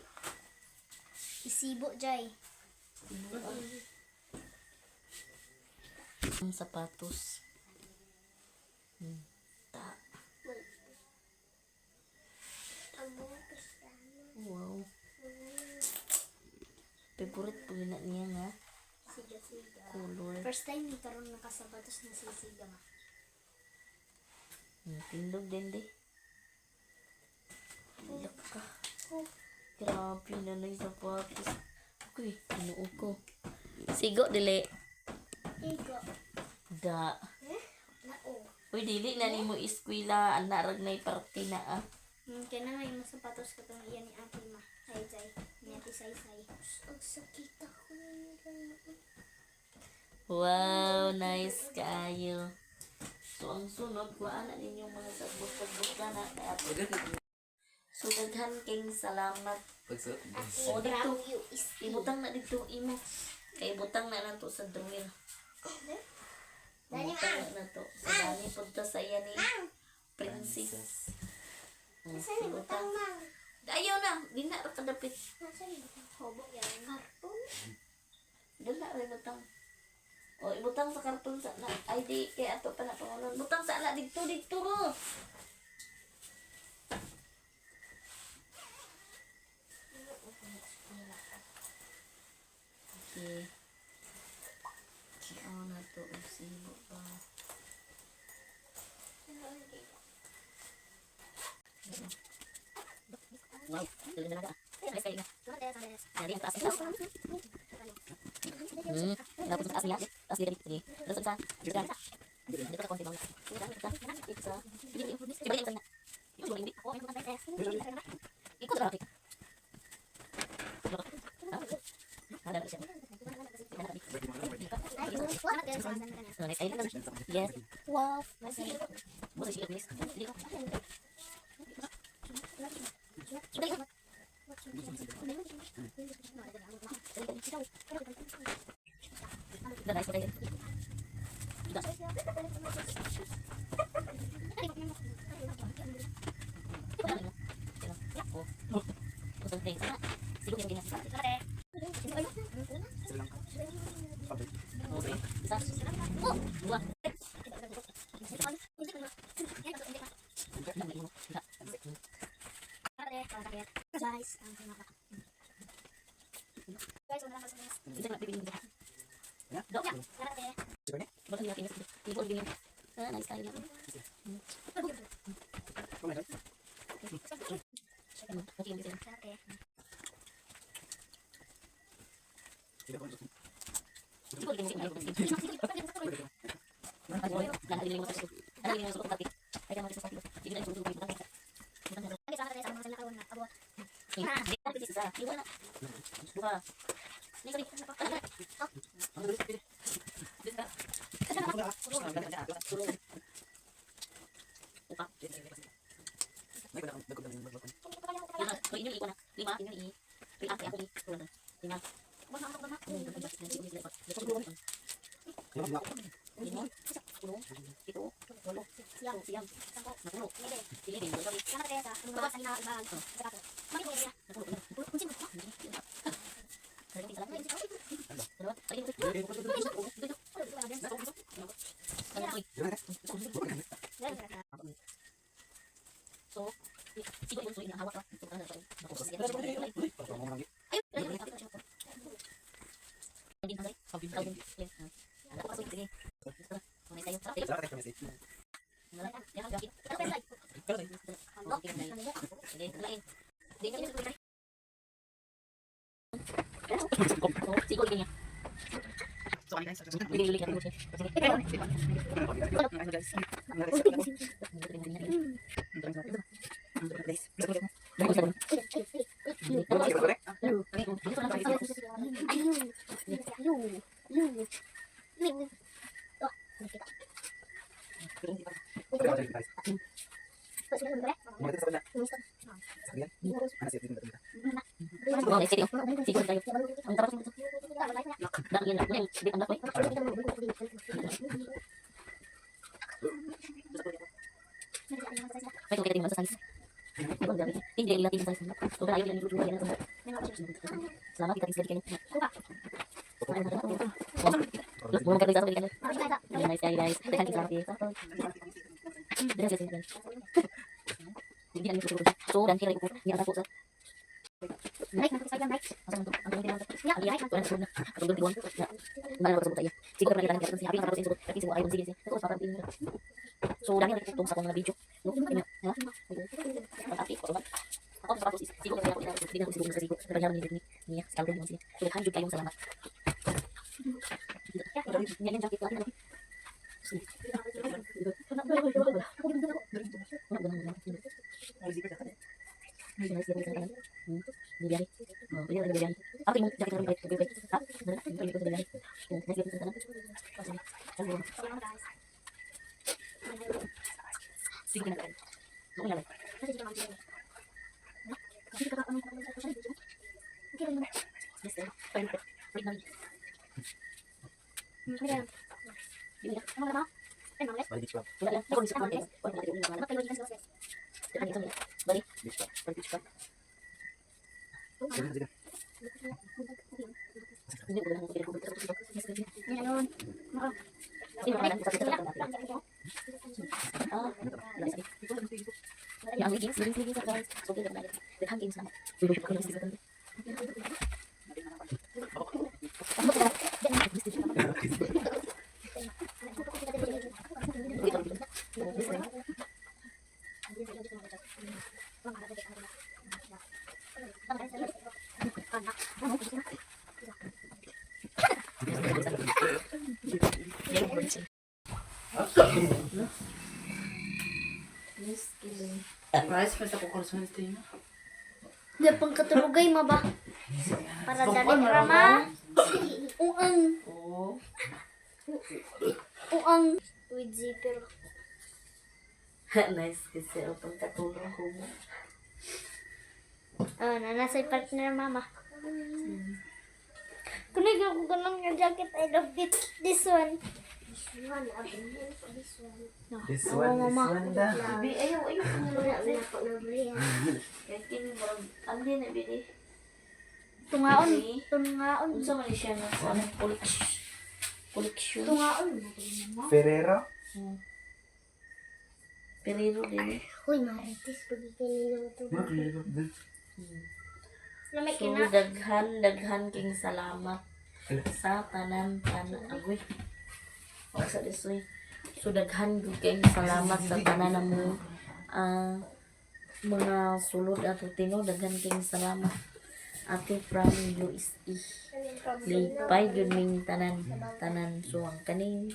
Isibo jay. Ang sapatos. Ta. Wow. Favorite po yun na niya nga. Siga siga. Color. First time ni karon nakasapatos na sisiga ma. Tindog din di. Laka. Grabe na na yung sapatos. Uy, tinuo ko. Sigo, dili. Igo. Da. Eh? Nao. Uy, dili na nimo eskwela. Ana, ragnay parte na ah. Kaya na nga yung sapatos ko itong iyan ni ate ma. Ay, jay. Ni ate say say. Ang sakit ako. Wow, nice kaayo. So, ang sunod, kuhaan na ninyong mga sagbot-sagbot ka na. Kay ate. So, daghan kayong salamat. Pagsuot. O, dito. You is Ibutang na dito imo. Kay ibutang na nato sa drawer. Dali Ibutang na nato. Sa dani punta sa iya ni Princess. Oh, Saan yung butang ibutang. mang? Ayaw na, di na ra kadapit. Nasaan yung butang? Hobo yan. Karton. Dala ra ibutang. O ibutang sa karton sa na. Ay di kay ato pa na pangunon. Butang sa ana didto didto ro. Okay. Kiaw na to og sibo pa. Wow, dali na na. Ay, kay nga. Dali ang taas. Tapos sa taas niya. Taas dito dito. Tapos sa dito. Dito ka konti bang. Dito sa dito. Ikot ra. Yes. Wow. Guys, ang pinaka. Guys, wala lang Rice pa sa kukursun sa tayo. Di pang katulugay ma ba? Para dali rama. Uang. Oo. Uang. With zipper. Nice kasi ang pagkatulong ko mo. Oh, nasa partner mama. Kunig ako ganang nga jacket. I love it. This one. This one. This one. No. This one, this one da. Bi, ayaw, ayaw. Wala na po nabili. Kaya kini murag, andi na bili. Tungaon. Tungaon. Unsa man siya nga sa anong collection? Collection. Tungaon. Ferrero? Perero din. Uy, marites. Pagigilin ng tubig. Lamay So, kina. daghan, daghan king salamat sa tanan tanan agoy. O sa disoy. So daghan gyud kayong salamat sa tanan mo mga sulod ato tino, daghan kayong salamat. Ate from Luis E. Lipay gyud ming tanan tanan, so ang kaning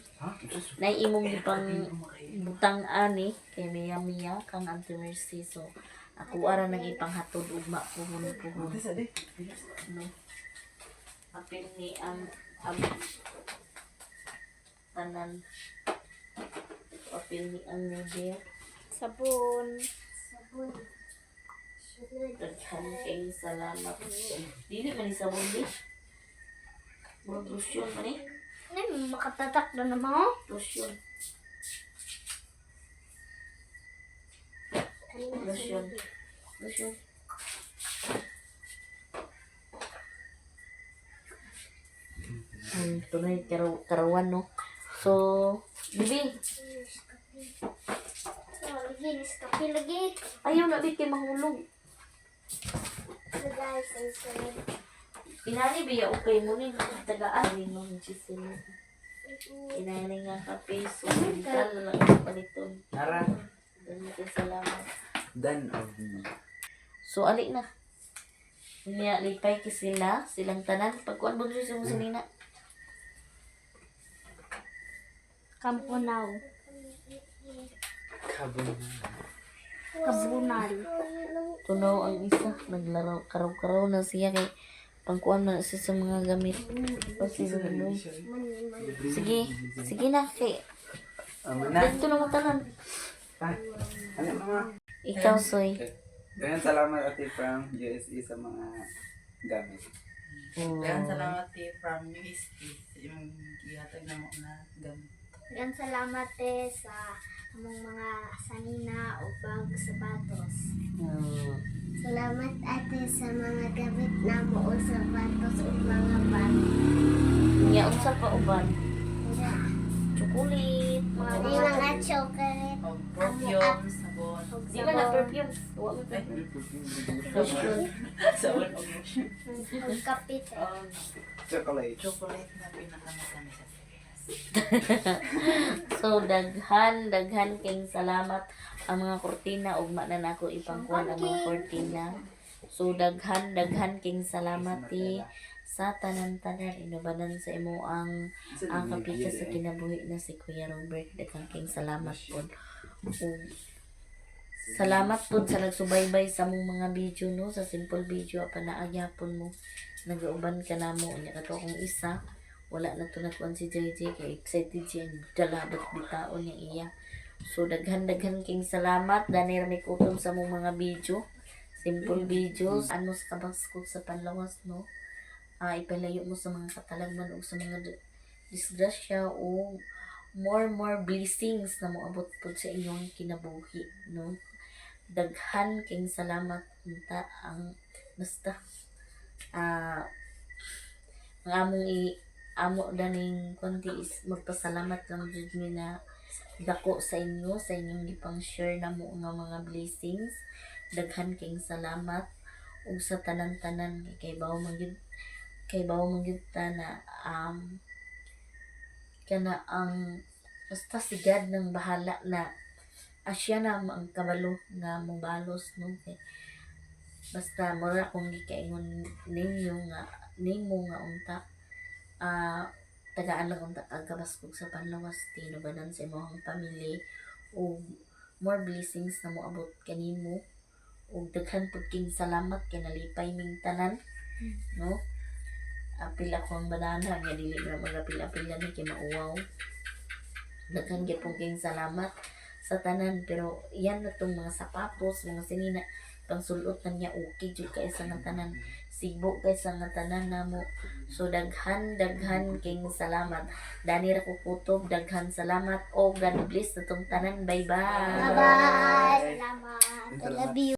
nay imong gipang butang ani kay Mia Mia kang Auntie Mercy, so ako ara nang ipanghatod ugma puhon puhon, no. Apil ni ang tanan, apil ni ang media. Sabon. Sabon. Daghan kayong salamat. Dili man ni sabon di, murag lotion man eh. Ano, makatatak na naman oh. Lotion, lotion, lotion. Tunay karawan, no. So, bibi, Oh, lagi, kape lagi. Ayaw na bi kay mahulog. So guys, ang sarap. Inani biya okay mo ni tagaan ni mo Giselle. Inani nga kape, so mental na lang ang paliton. Nara. Ganun kay salamat. Done of me. So ali na. Niya lipay kay sila, silang tanan pagkuan ba sa mo sinina. Kampunaw. Kabon. Kabunal. Tunaw ang isa naglaro karaw-karaw na siya kay pangkuan man na siya sa mga gamit. O si Lolo. Sige, sige na kay Amo na. dito na mo tanan. Ah, ano mama? Ikaw, Soy. Daghang salamat, Ate from USA, sa mga Gamit. Daghang salamat te from UST sa imong gihatag namo na gamit. Daghang salamat te sa among mga sanina o bag sapatos. Salamat ate sa mga gamit namo o sapatos ug mga bag. Nya unsa pa uban? Chocolate, mga May mga chocolate. Og perfume, sabon. Ug Di ba na sabon. perfume? Wa man perfume. Lotion. Sabon og lotion. Ug kape te. Og Chocolate. chocolate na pinakamatamis sa Pilipinas. So daghan daghan kayong salamat ang mga kortina, ugma na nako ipangkuan ang mga kortina. So daghan daghan kayong salamat ti sa tanan-tanan inubanan sa imo ang kapika sa kinabuhi na si Kuya Robert. Daghan kayong salamat pod. Ug salamat pod sa nagsubaybay sa mong mga video, no, sa simple video apan naagyapon mo nagauban ka namo. Unya kato akong isa, wala na to nakuan si JJ kay excited siya dala bat bitaon niya iya. So daghan daghan king salamat. Dani ra may kutob sa mong mga video, simple videos. Ano sa kabaskog sa panlawas, no, ipalayo mo sa mga katalagman o sa mga disgrasya o more more blessings na moabot pod sa inyong kinabuhi, no. Daghan king salamat. Unta ang basta ang among i amo daning konti is magpasalamat lang jud mi na dako sa inyo, sa inyong gipang share namo nga mga blessings. Daghan kayong salamat ug sa tanan-tanan kay bawo man gyud ta na kana ang basta si God nang bahala na asya na ang kabalo nga mobalos, no, kay basta mura kung gikaingon ninyo nga nimo nga unta tagaan lang unta kag kabaskog sa panlawas, tinubanan sa imong pamilya ug more blessings na moabot kanimo. Ug daghan pud king salamat kay nalipay ming tanan, no. Apil ako ang banana nga dili na magapil-apil ni kay mauwaw. Daghan gyud pong king salamat sa tanan, pero yan na tong mga sapatos, mga sinina pangsulot na niya, okay jud kay sa nga tanan, sibo kay sa nga tanan namo. So daghan daghan king salamat. Dani ra ko kutob. Daghan salamat o God bless na tong tanan. Bye bye. Bye-bye. Salamat. I love you.